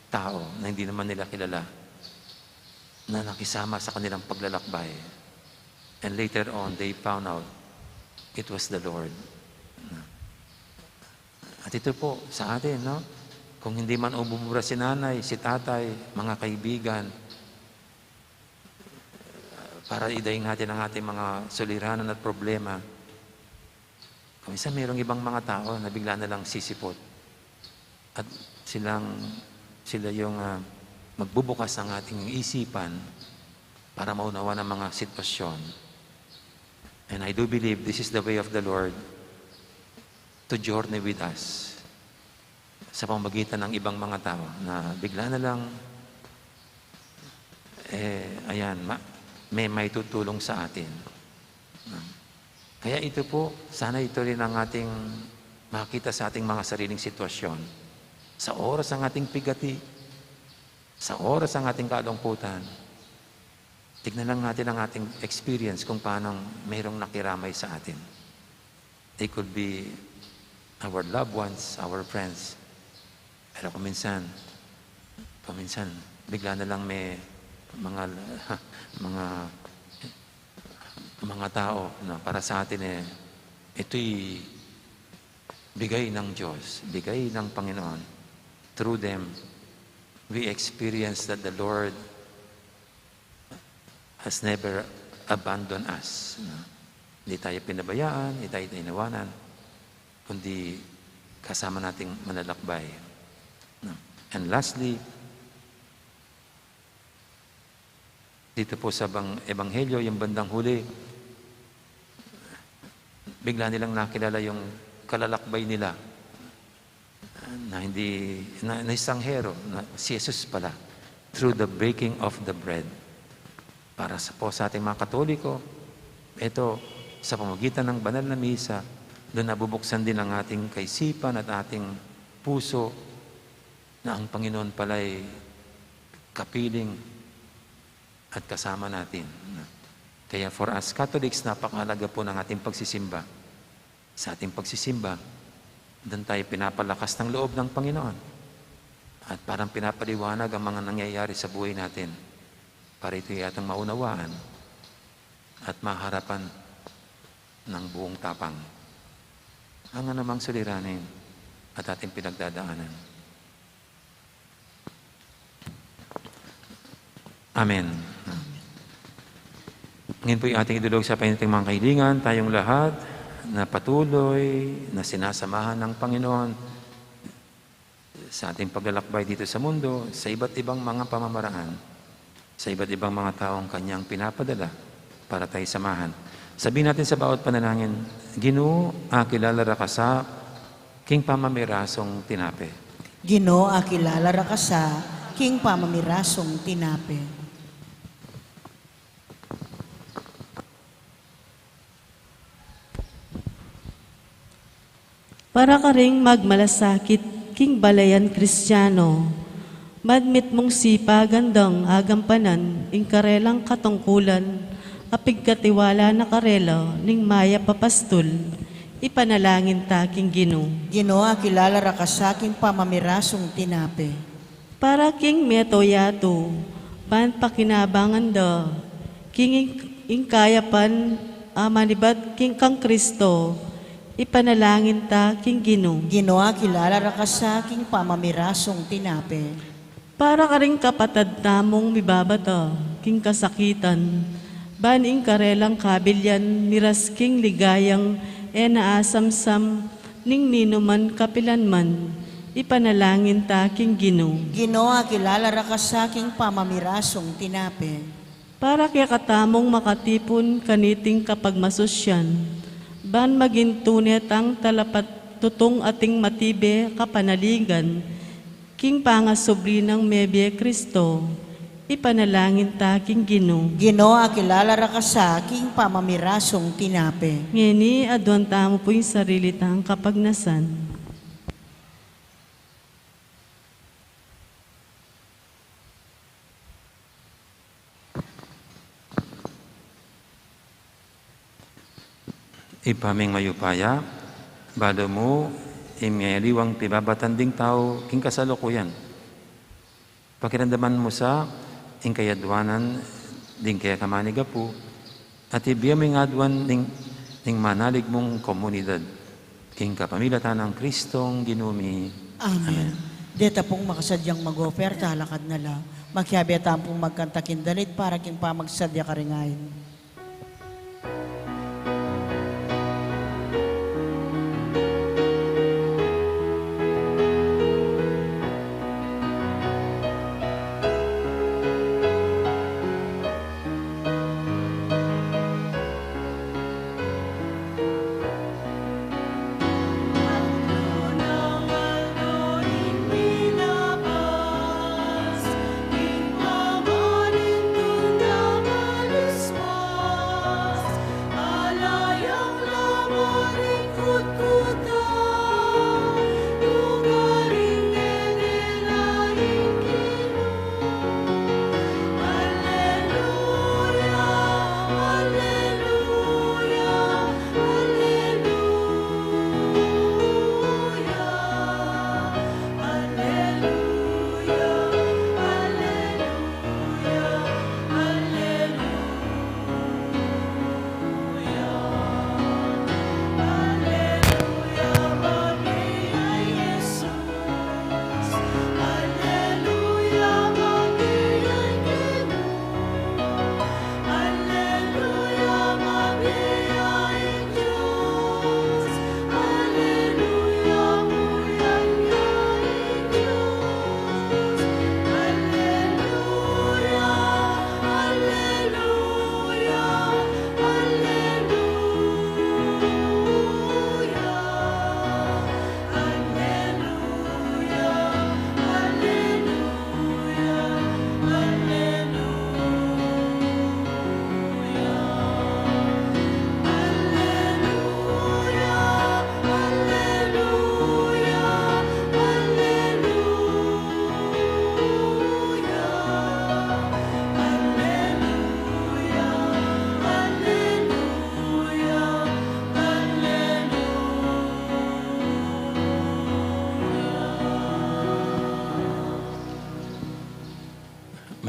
tao na hindi naman nila kilala na nakisama sa kanilang paglalakbay. And later on, they found out it was the Lord. At ito po sa atin, no? Kung hindi man umubra si nanay, si tatay, mga kaibigan, para idaing natin ang ating mga suliranan at problema, Kung minsan mayroong ibang mga tao na bigla na lang sisipot. At silang, sila yung, ah, magbubukas ng ating isipan para maunawa ng mga sitwasyon. And I do believe this is the way of the Lord to journey with us sa pamamagitan ng ibang mga tao na bigla na lang, eh, ayan, ma-, may maitutulong sa atin. Kaya ito po, sana ito rin ang ating makita sa ating mga sariling sitwasyon. Sa oras ng ating pigati, sa oras ng ating kalungkutan, tignan lang natin ang ating experience kung paano mayroong nakiramay sa atin. They could be our loved ones, our friends. Pero kung minsan, kung minsan, bigla na lang may mga, mga, mga tao na para sa atin, eh, ito'y bigay ng Diyos, bigay ng Panginoon. Through them, we experience that the Lord has never abandoned us. No? Hindi tayo pinabayaan, hindi tayo iniwanan, kundi kasama nating manlalakbay. No? And lastly, dito po sa bang-, Ebanghelyo, yung bandang huli, bigla nilang nakilala yung kalalakbay nila na hindi, na, na estranghero, na si Jesus pala, through the breaking of the bread. Para sa, po sa ating mga Katoliko, ito, sa pamagitan ng banal na misa, doon nabubuksan din ang ating kaisipan at ating puso na ang Panginoon pala'y kapiling at kasama natin. Kaya for us Catholics, napakahalaga po ng ating pagsisimba. Sa ating pagsisimba, doon tayo pinapalakas ng loob ng Panginoon. At parang pinapaliwanag ang mga nangyayari sa buhay natin. Para ito yatang maunawaan at maharapan ng buong tapang ang anumang suliranin at ating pinagdadaanan. Amen. Ngayon po'y ating idulog sa Panginoon ating mga kahilingan, tayong lahat na patuloy na sinasamahan ng Panginoon sa ating paglalakbay dito sa mundo, sa iba't ibang mga pamamaraan, sa iba't ibang mga taong kanyang pinapadala para tayo samahan. Sabihin natin sa bawat panalangin, "Ginu, akilala ra ka sa king pamamirasong tinape." Ginu, akilala ra ka sa king pamamirasong tinape. Para karing magmalasakit king balayan Kristiano, madmit mung sipagan dang agampanan ing karelang katungkulan a pigkatiwala na karela ning mayap a pastul, ipanalangin ta king Ginu. Ginu, akilala ra ka sa king pamamirasung tinape. Para king meto yatu, ban pakinabangan da king ing-, ing kayapan a manibat king kang Kristo, ipanalangin ta king Ginu. Ginu, akilala ra ka sa king pamamirasung tinape. Para karing kapatad tamung mibabata king kasakitan, ban ing karelang kabilian miras king ligayang e na asamsam ning ninuman kapilanman, ipanalangin ta king Ginu. Ginu, akilala ra ka sa king pamamirasung tinape. Para kekatamung makatipun kaniting kapagmasusyan, ban maging tune tang talapatutung ating matibe kapanaligan, king pangasubli nang mebie Kristo, ipanalangin ta king Ginu. Ginu, akilala ra ka sa king pamamirasung tinape. Ngeni, aduan tamu pu ing sarili tang kapagnasan. Ibpa ming mayupaya, balu mu ing miyaliwang pibabatan ding tau king kasalukuyan. Pakiramdaman mu sa ing kayaduanan ding keka manigapu, at ibie mu ing aduan ning, ning manalig mung komunidad. King kapamilatan nang Kristong Ginu mi. Amen. Amen. Deta pung makasadyang mag-offer, talakad na la. Makiabe tamu pung magkanta king dalit para king pamagsadya karing ain.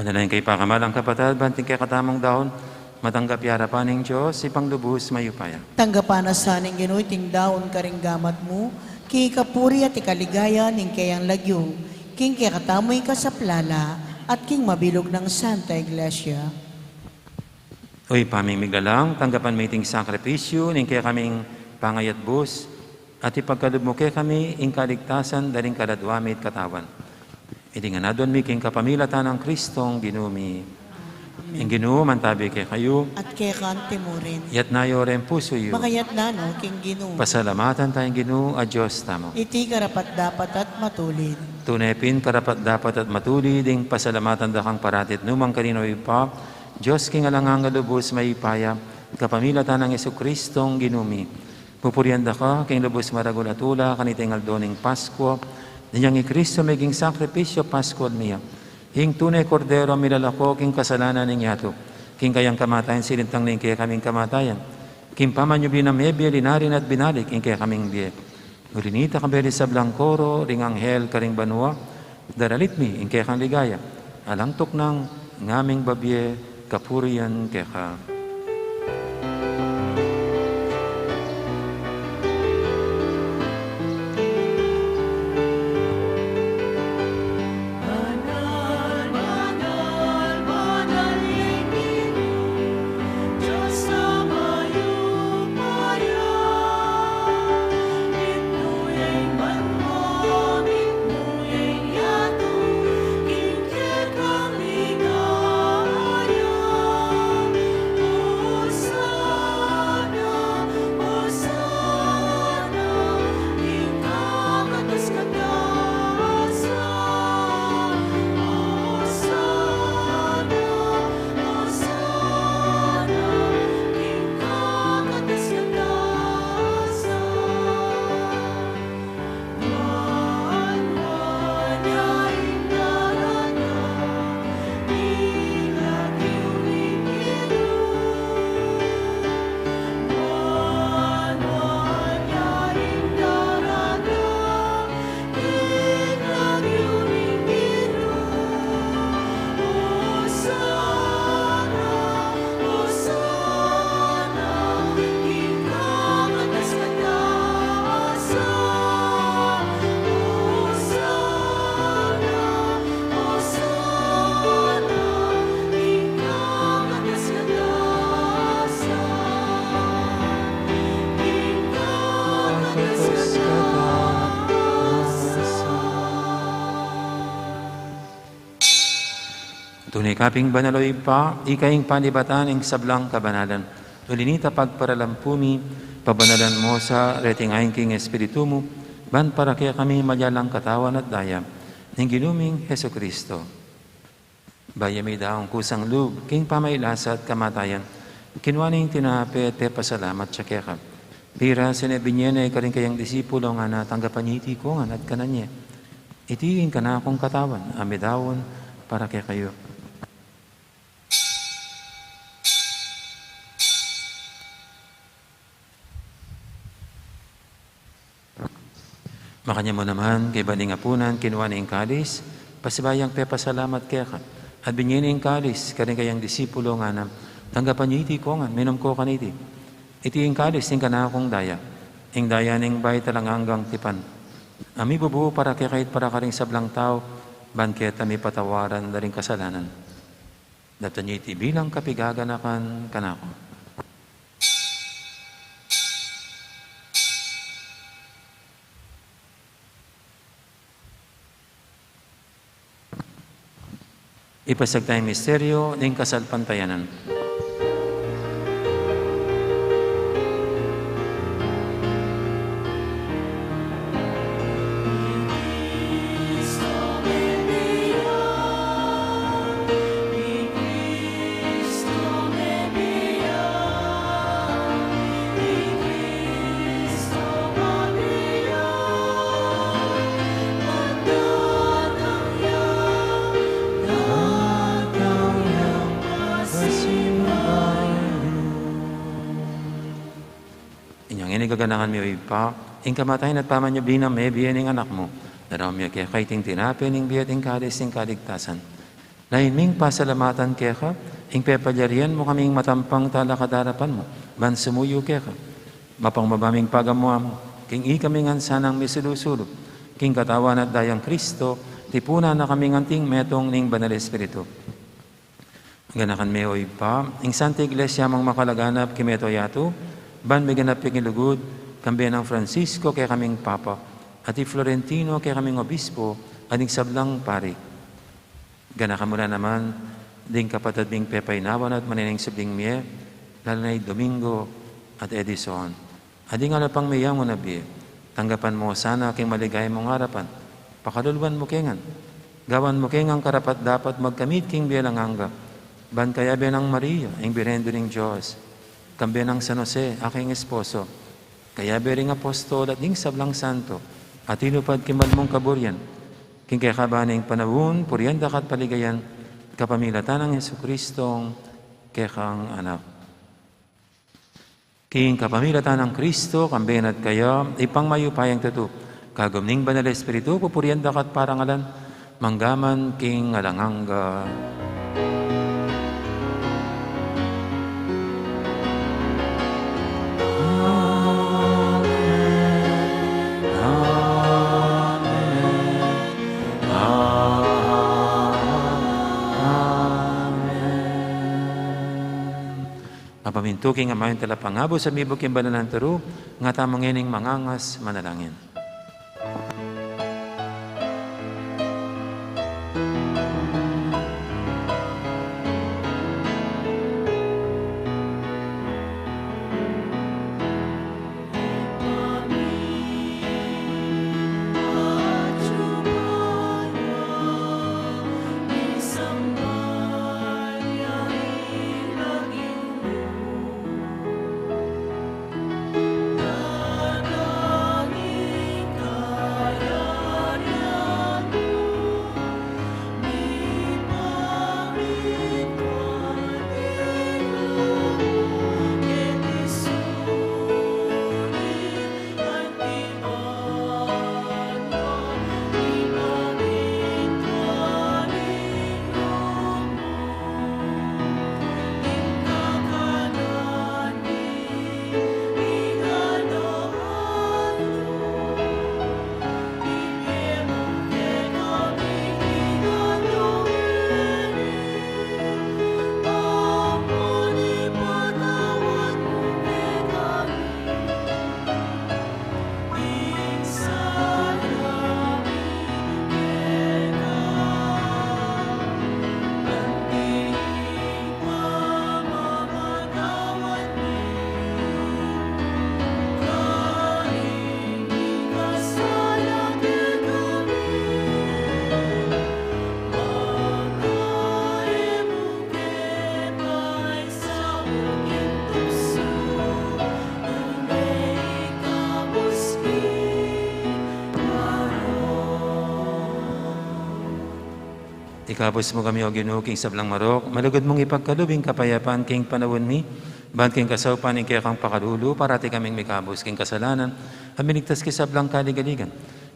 Manalangin kayu, pakamalan kung kapatad, ban iting kekatamung daun matanggap ya king arapan ning Dios, Ibpang lubus mayupaya. Tanggapan na sa ning Ginu iting daun karing gamat mu, king kapurian at ikaligaya ning keyang lagyu, king kekatamung kasaplalan, at king mabilug nang Santa Iglesia. O Ibpa ming miglalang, tanggapan mu iting sakripisyu ning kekaming pangayatbus, at ipagkalub mu kekami ing kaligtasan da ring kaladwa mi at katawan. Iti ngan aduan mi king kapamilatan nang Kristong Ginu mi. Amen. Ing Ginu mantabi kekayu. At keka mu rin. Iyatas yu ring pusu yu. Makayatas no king Ginu. Pasalamatan taya ing Ginu a Dios tamu. Iti karapat-dapat at matulid. Tune pin karapat-dapat at matulid ing pasalamatan da kang parati at nu man karin man, O Ibpa, Dios king alang angga, lubus mayupaya, kapamilatan nang Jesucristong Ginu mi. Pupurian da ka king lubus maragul a tula kaniting aldo ning Paskua, inyang i Kristo meging sakripisyu paskual mi ya, ing tune Kordero a milalako king kasalanan ning yatu. King kayang kamatayan silintang ne ing kekaming kamatayan, king pamanyubli nang mebie, linari na at binalik ing kekaming bie. Uli na nita, kambe ring sablang koro ring anghel karing banua, daralit mi ing kekang ligaya. Alang tuknang ngaming babie kapurian keka. Tune ka pin banal, O Ibpa, ika ing panibatan ning sablang kabanalan. Uli na nita, pagparalampu mi, pabanalan mu sa reting ain king Espiritu mu, ban para kekami maging katawan at daya ning Ginu ming Jesucristo. Bayu ya midaun kusang lub king pamagkasakit at kamatayan, kinua ne ing tinape, pepasalamat ya keka. Pirasu ne, binie ne karing kayang disipulo, ngana, tanggapan ye iti ikongan at kanan ye. Iti ing kanakung katawan a midaun para kekayu. Makanyan mu naman, kaybat ning apunan, kinua ne ing kalis, pasibayu yang pepasalamat keka, at binie ne ing kalis karing kayang disipulo, ngana, tanggapan ye iti ikongan, minum kayu kaniti. Iti ing kalis ning kanakung daya, ing daya ning bayu at alang anggang tipan, a mibubu para kekayu at para karing sablang tau, ban keta mipatawaran da ring kasalanan. Daptan ye iti bilang kapaganakan kanaku. Ipasiag taya ing misteryu ning kasalpantayanan. Inyang ini gaganakan mi, O Ibpa, ing kamatayan at pamanyubli nang mebie ning Anak mu, daraun mi keka iting tinape ning bie at ing kalis ning kaligtasan. Lain ming pasalamatan keka, ing pepalyarian mu kaming matampang talakad king arapan mu, ban sumuyu keka. Mapagmabaming pagamuan mu, king ikami ngan sanang misulu-sulu, king katawan at dayang Kristo, tipunan na kami ngan anting metung ning Banal Espiritu. Ganakan me, o Ibpa, ing Santa Iglesia mung makalaganap king mabilug a yatu, ban miganap ya king lugud, kambe nang Francisco kekaming Papa, at i Florentino kekaming Obispo, at ing sablang pari. Ganakan mu la naman ding kapatad ming pepainawan at manining subling mie, lalu na i Domingo at Edison. At ding ala pang meyang o nabie, tanggapan mu sana king maligaya mung arapan, pakaluluan mu ke ngan. Gawan mu ke ngan karapat-dapat magkamit king bie alang angga, ban kayabe nang Maria, ing Birhen Indu ning Dios, kambe nang San Jose, a kayang esposo, kayabe ring apostol at ding sablang santo, a tinupad king mal mung kaburian, king kekaban ning panaun, purian da ka at paligayan, kapamilatan nang Jesucristong kekang Anak. King kapamilatan nang Kristo, kambe na at kaya, Ibpang mayupayang tutu, kagum ning Banal Espiritu, pupurian da ka at parangalan, mangga man king alang angga. Amen. Amen. Amen. Mapamintu king Ama ing Talapangabus, at mibuk king banal nang turu, nga tamu ngening mangangas manalangin. Ikabus mu kami, O Ginu, king sablang marok, malugud mung ipagkalub ing kapayapan king panaun mi, ban king kasaupan ning kekang pakalulu, parati kaming mikabus king kasalanan, at miligtas king sablang kaligaligan.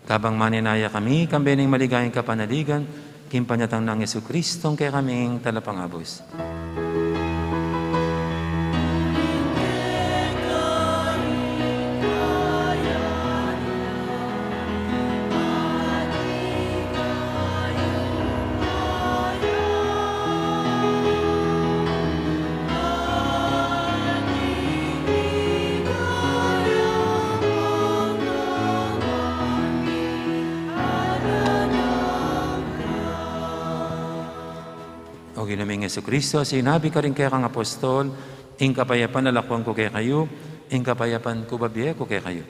Kabang manenaya kami, kambe ning maligayang kapanaligan, king panyatang nang Jesucristong kekaming Talapangabus. O Ginu ming Jesucristo, sinabi mu karing kekang apostol, "Ing kapayapan lalakwan ku kekayu, ing kapayapan ku bibie ku kekayu."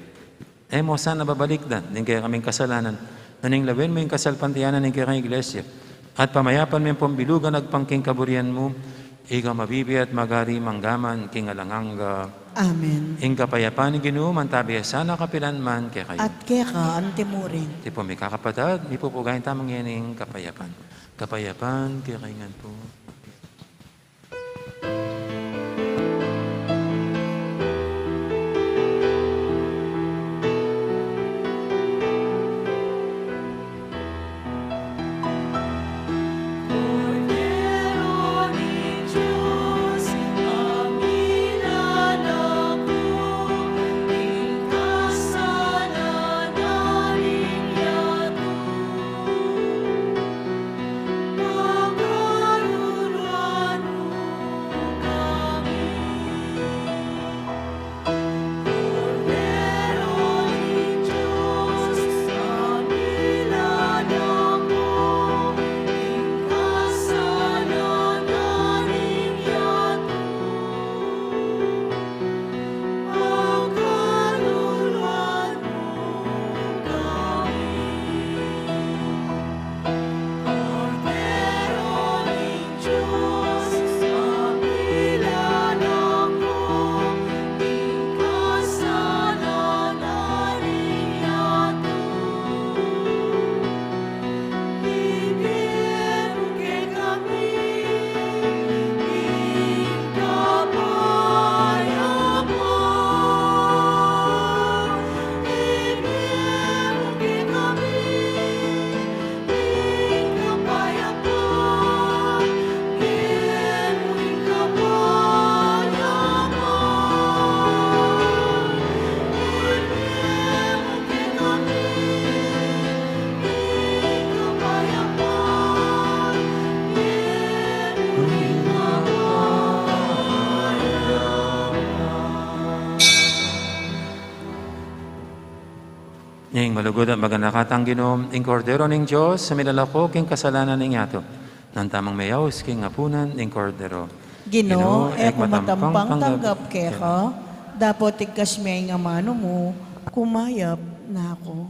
E mu sana babalikdan ding kekaming kasalanan, nune lawen mu ing kasalpantayanan ning kekang Iglesia, at pamayapan mu ing pambilugan agpang king kaburian mu, ika mabibie at magari mangga man king alang angga. Amen. Ing kapayapan ning Ginu mantabi ya sana kapilan man kekayu. At keka antimurin. Iti pu, mikakapatad, mipupugayan tamu ngening kapayapan. Kapayapan kekayu ngan pu. Lugud at maganakatang Ginu, ing Kordero ning Dios, a milalako king kasalanan ning yatu. Nanu tamang meyaus king apunan ning Kordero. Ginu, e ku matampang tanggap keka, dapot igkas me ing amanu mu, kumayap na ku.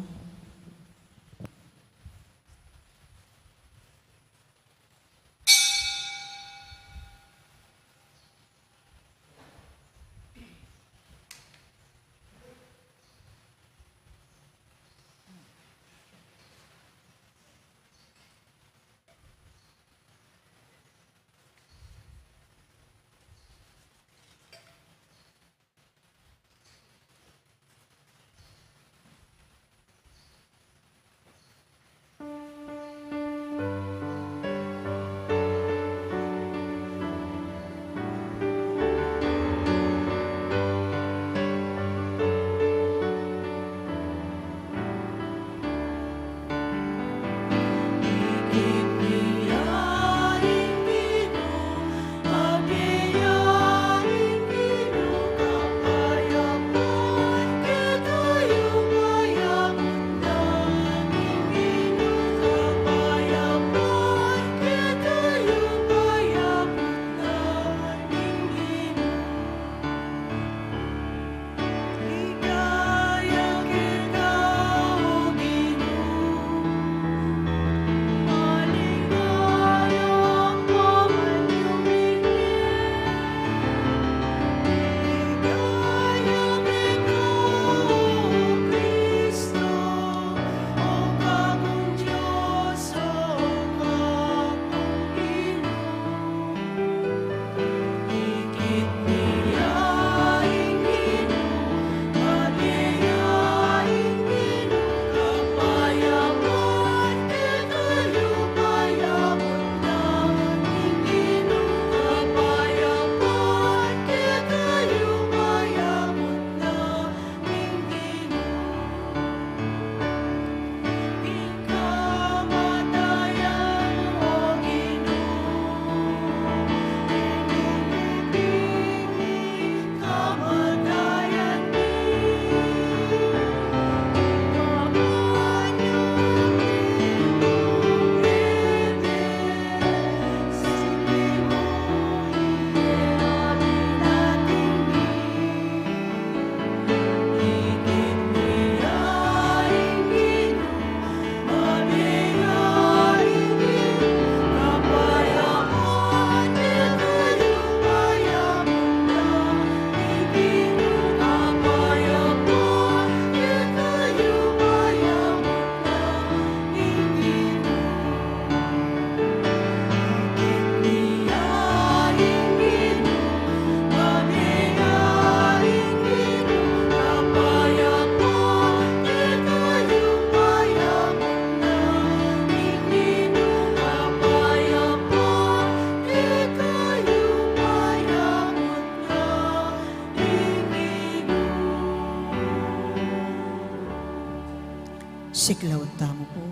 Siklaud tamu pu.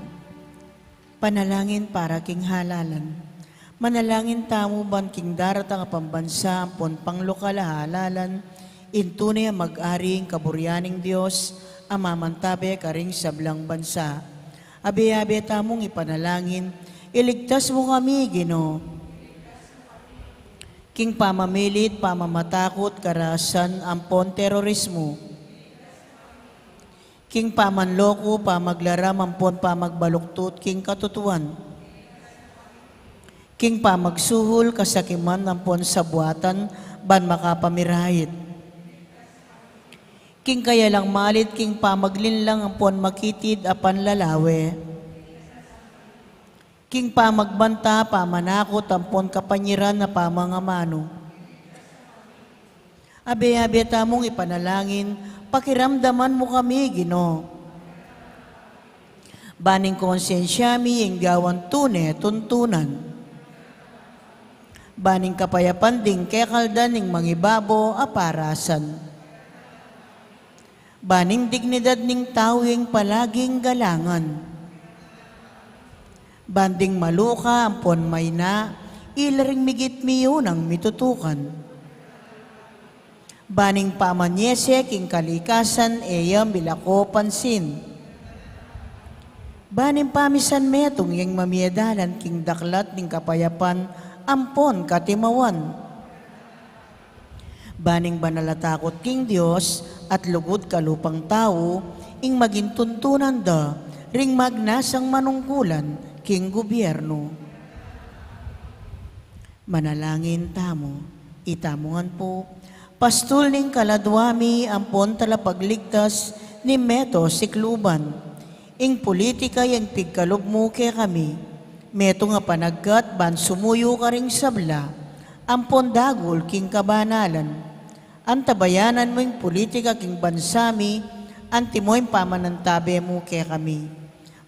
Panalangin para king halalan. Manalangin tamu ban king daratang a pambansa ampon panglokal a halalan, ing tune a mag-ari ing kaburian ning Dios a mamantabe karing sablang bansa. Abe-abe tamung ipanalangin, iligtas mu kami, Ginu. King pamamilit, pamamatakut, karasan, ampon terorismu. King pamanloko, pamaglaram, ampon pamagbaluktut king katutuan. King pamagsuhul, kasakiman, ampon sabuatan, ban makapamirayit. King kayalang malit, king pamaglinlang, ampon makitid a panlalawe. King pamagbanta, pamanakut, ampon kapanyiran a pamangamanu. Abe-abe tamung ipanalangin, pakiramdaman mu kami, Ginu. Ban ing konsensya mi ing gawan tune tuntunan. Ban ing kapayapan ding kekaldan ning mangibabo a parasan. Ban ing dignidad ning tau ing palaging galangan. Ban ding maluka ampon maina, ila ring migit miyunang mitutukan. Ban ing pamanyese king kalikasan e ya milako pansin. Ban ing pamisan metung yang mamie dalan king daklat ning kapayapan ampon katimawan. Ban ing banal a takut king Dios at lugud kalupang tau ing maging tuntunan da ring magnasang manungkulan king gubyernu. Manalangin tamu. Itamu ngan pu, pastul ning kaladwa mi ampon talapagligtas ning meto sikluban. Ing pulitika yang pigkalub mu kekami, metung a panagkat ban sumuyu karing sabla ampon dagul king kabanalan. Antabayanan mu ing pulitika king bansa mi, antimo ing pamanantabe mu kekami.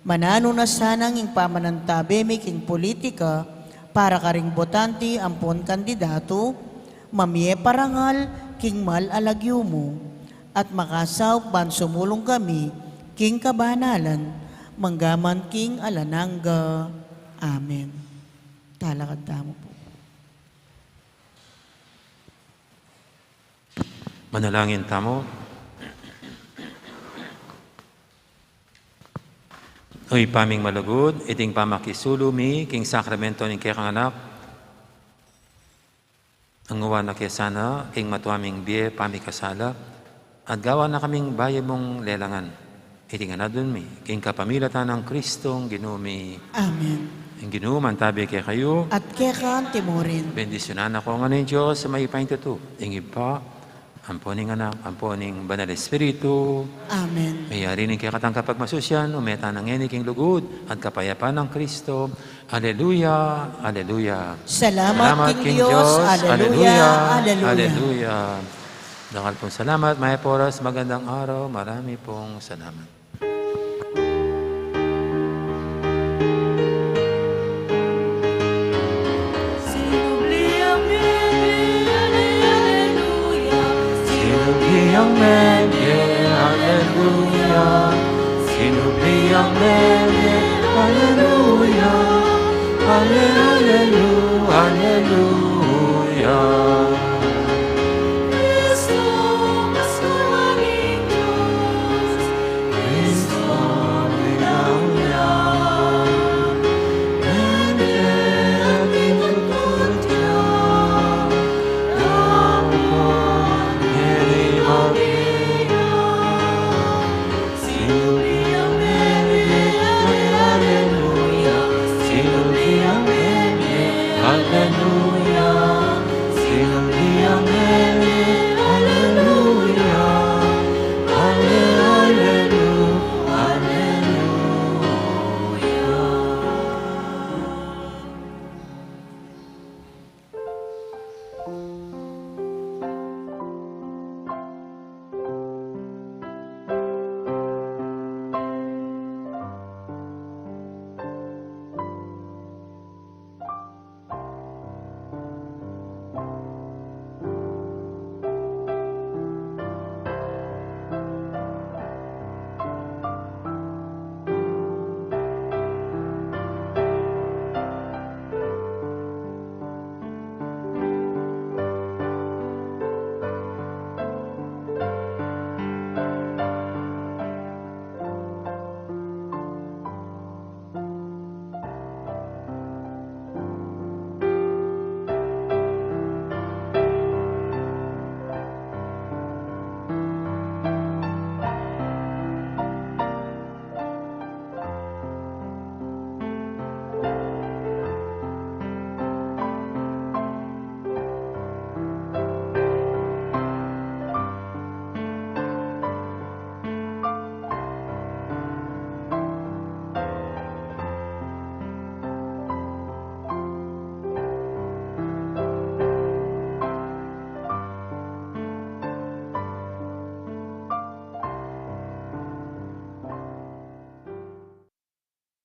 Mananu na sanang ing pamanantabe mi king pulitika para karing botante ampon kandidatu, mamie parangal king mal a lagyu mu, at makasaup ban sumulung kami king kabanalan, manggaman king alang angga. Amen. Talakad tamu pu. Manalangin tamu. O Ibpa ming malugud, iting pamakisulu mi king sakramento ning kekang Anak, anguan na ke sana king matua ming bie pamikasala, at gawan na kaming bayu mung lelangan. Iti ngan adwan mi king kapamilatan nang Kristong Ginu mi. Amen. Ing Ginu mantabe kekayu. At keka antimurin. Bendisyunan na ko ngan ning Dios a mayupayang tutu, ing Ibpa, ampon ing Anak, ampon ing Banal Espiritu. Amen. Mayari ning kekatang kapagmasusyan, ume tana ngeni king lugud at kapayapan nang Kristo. Aleluya, aleluya. Salamat king Dios. Aleluya, aleluya. Dakal pung salamat, mayap a oras, magandang araw, marami pung salamat. Sinubli ang mie, aleluya. Sinubli ang mie, aleluya. Sinubli ang mie, aleluya. Ale-, alelu-, aleluya.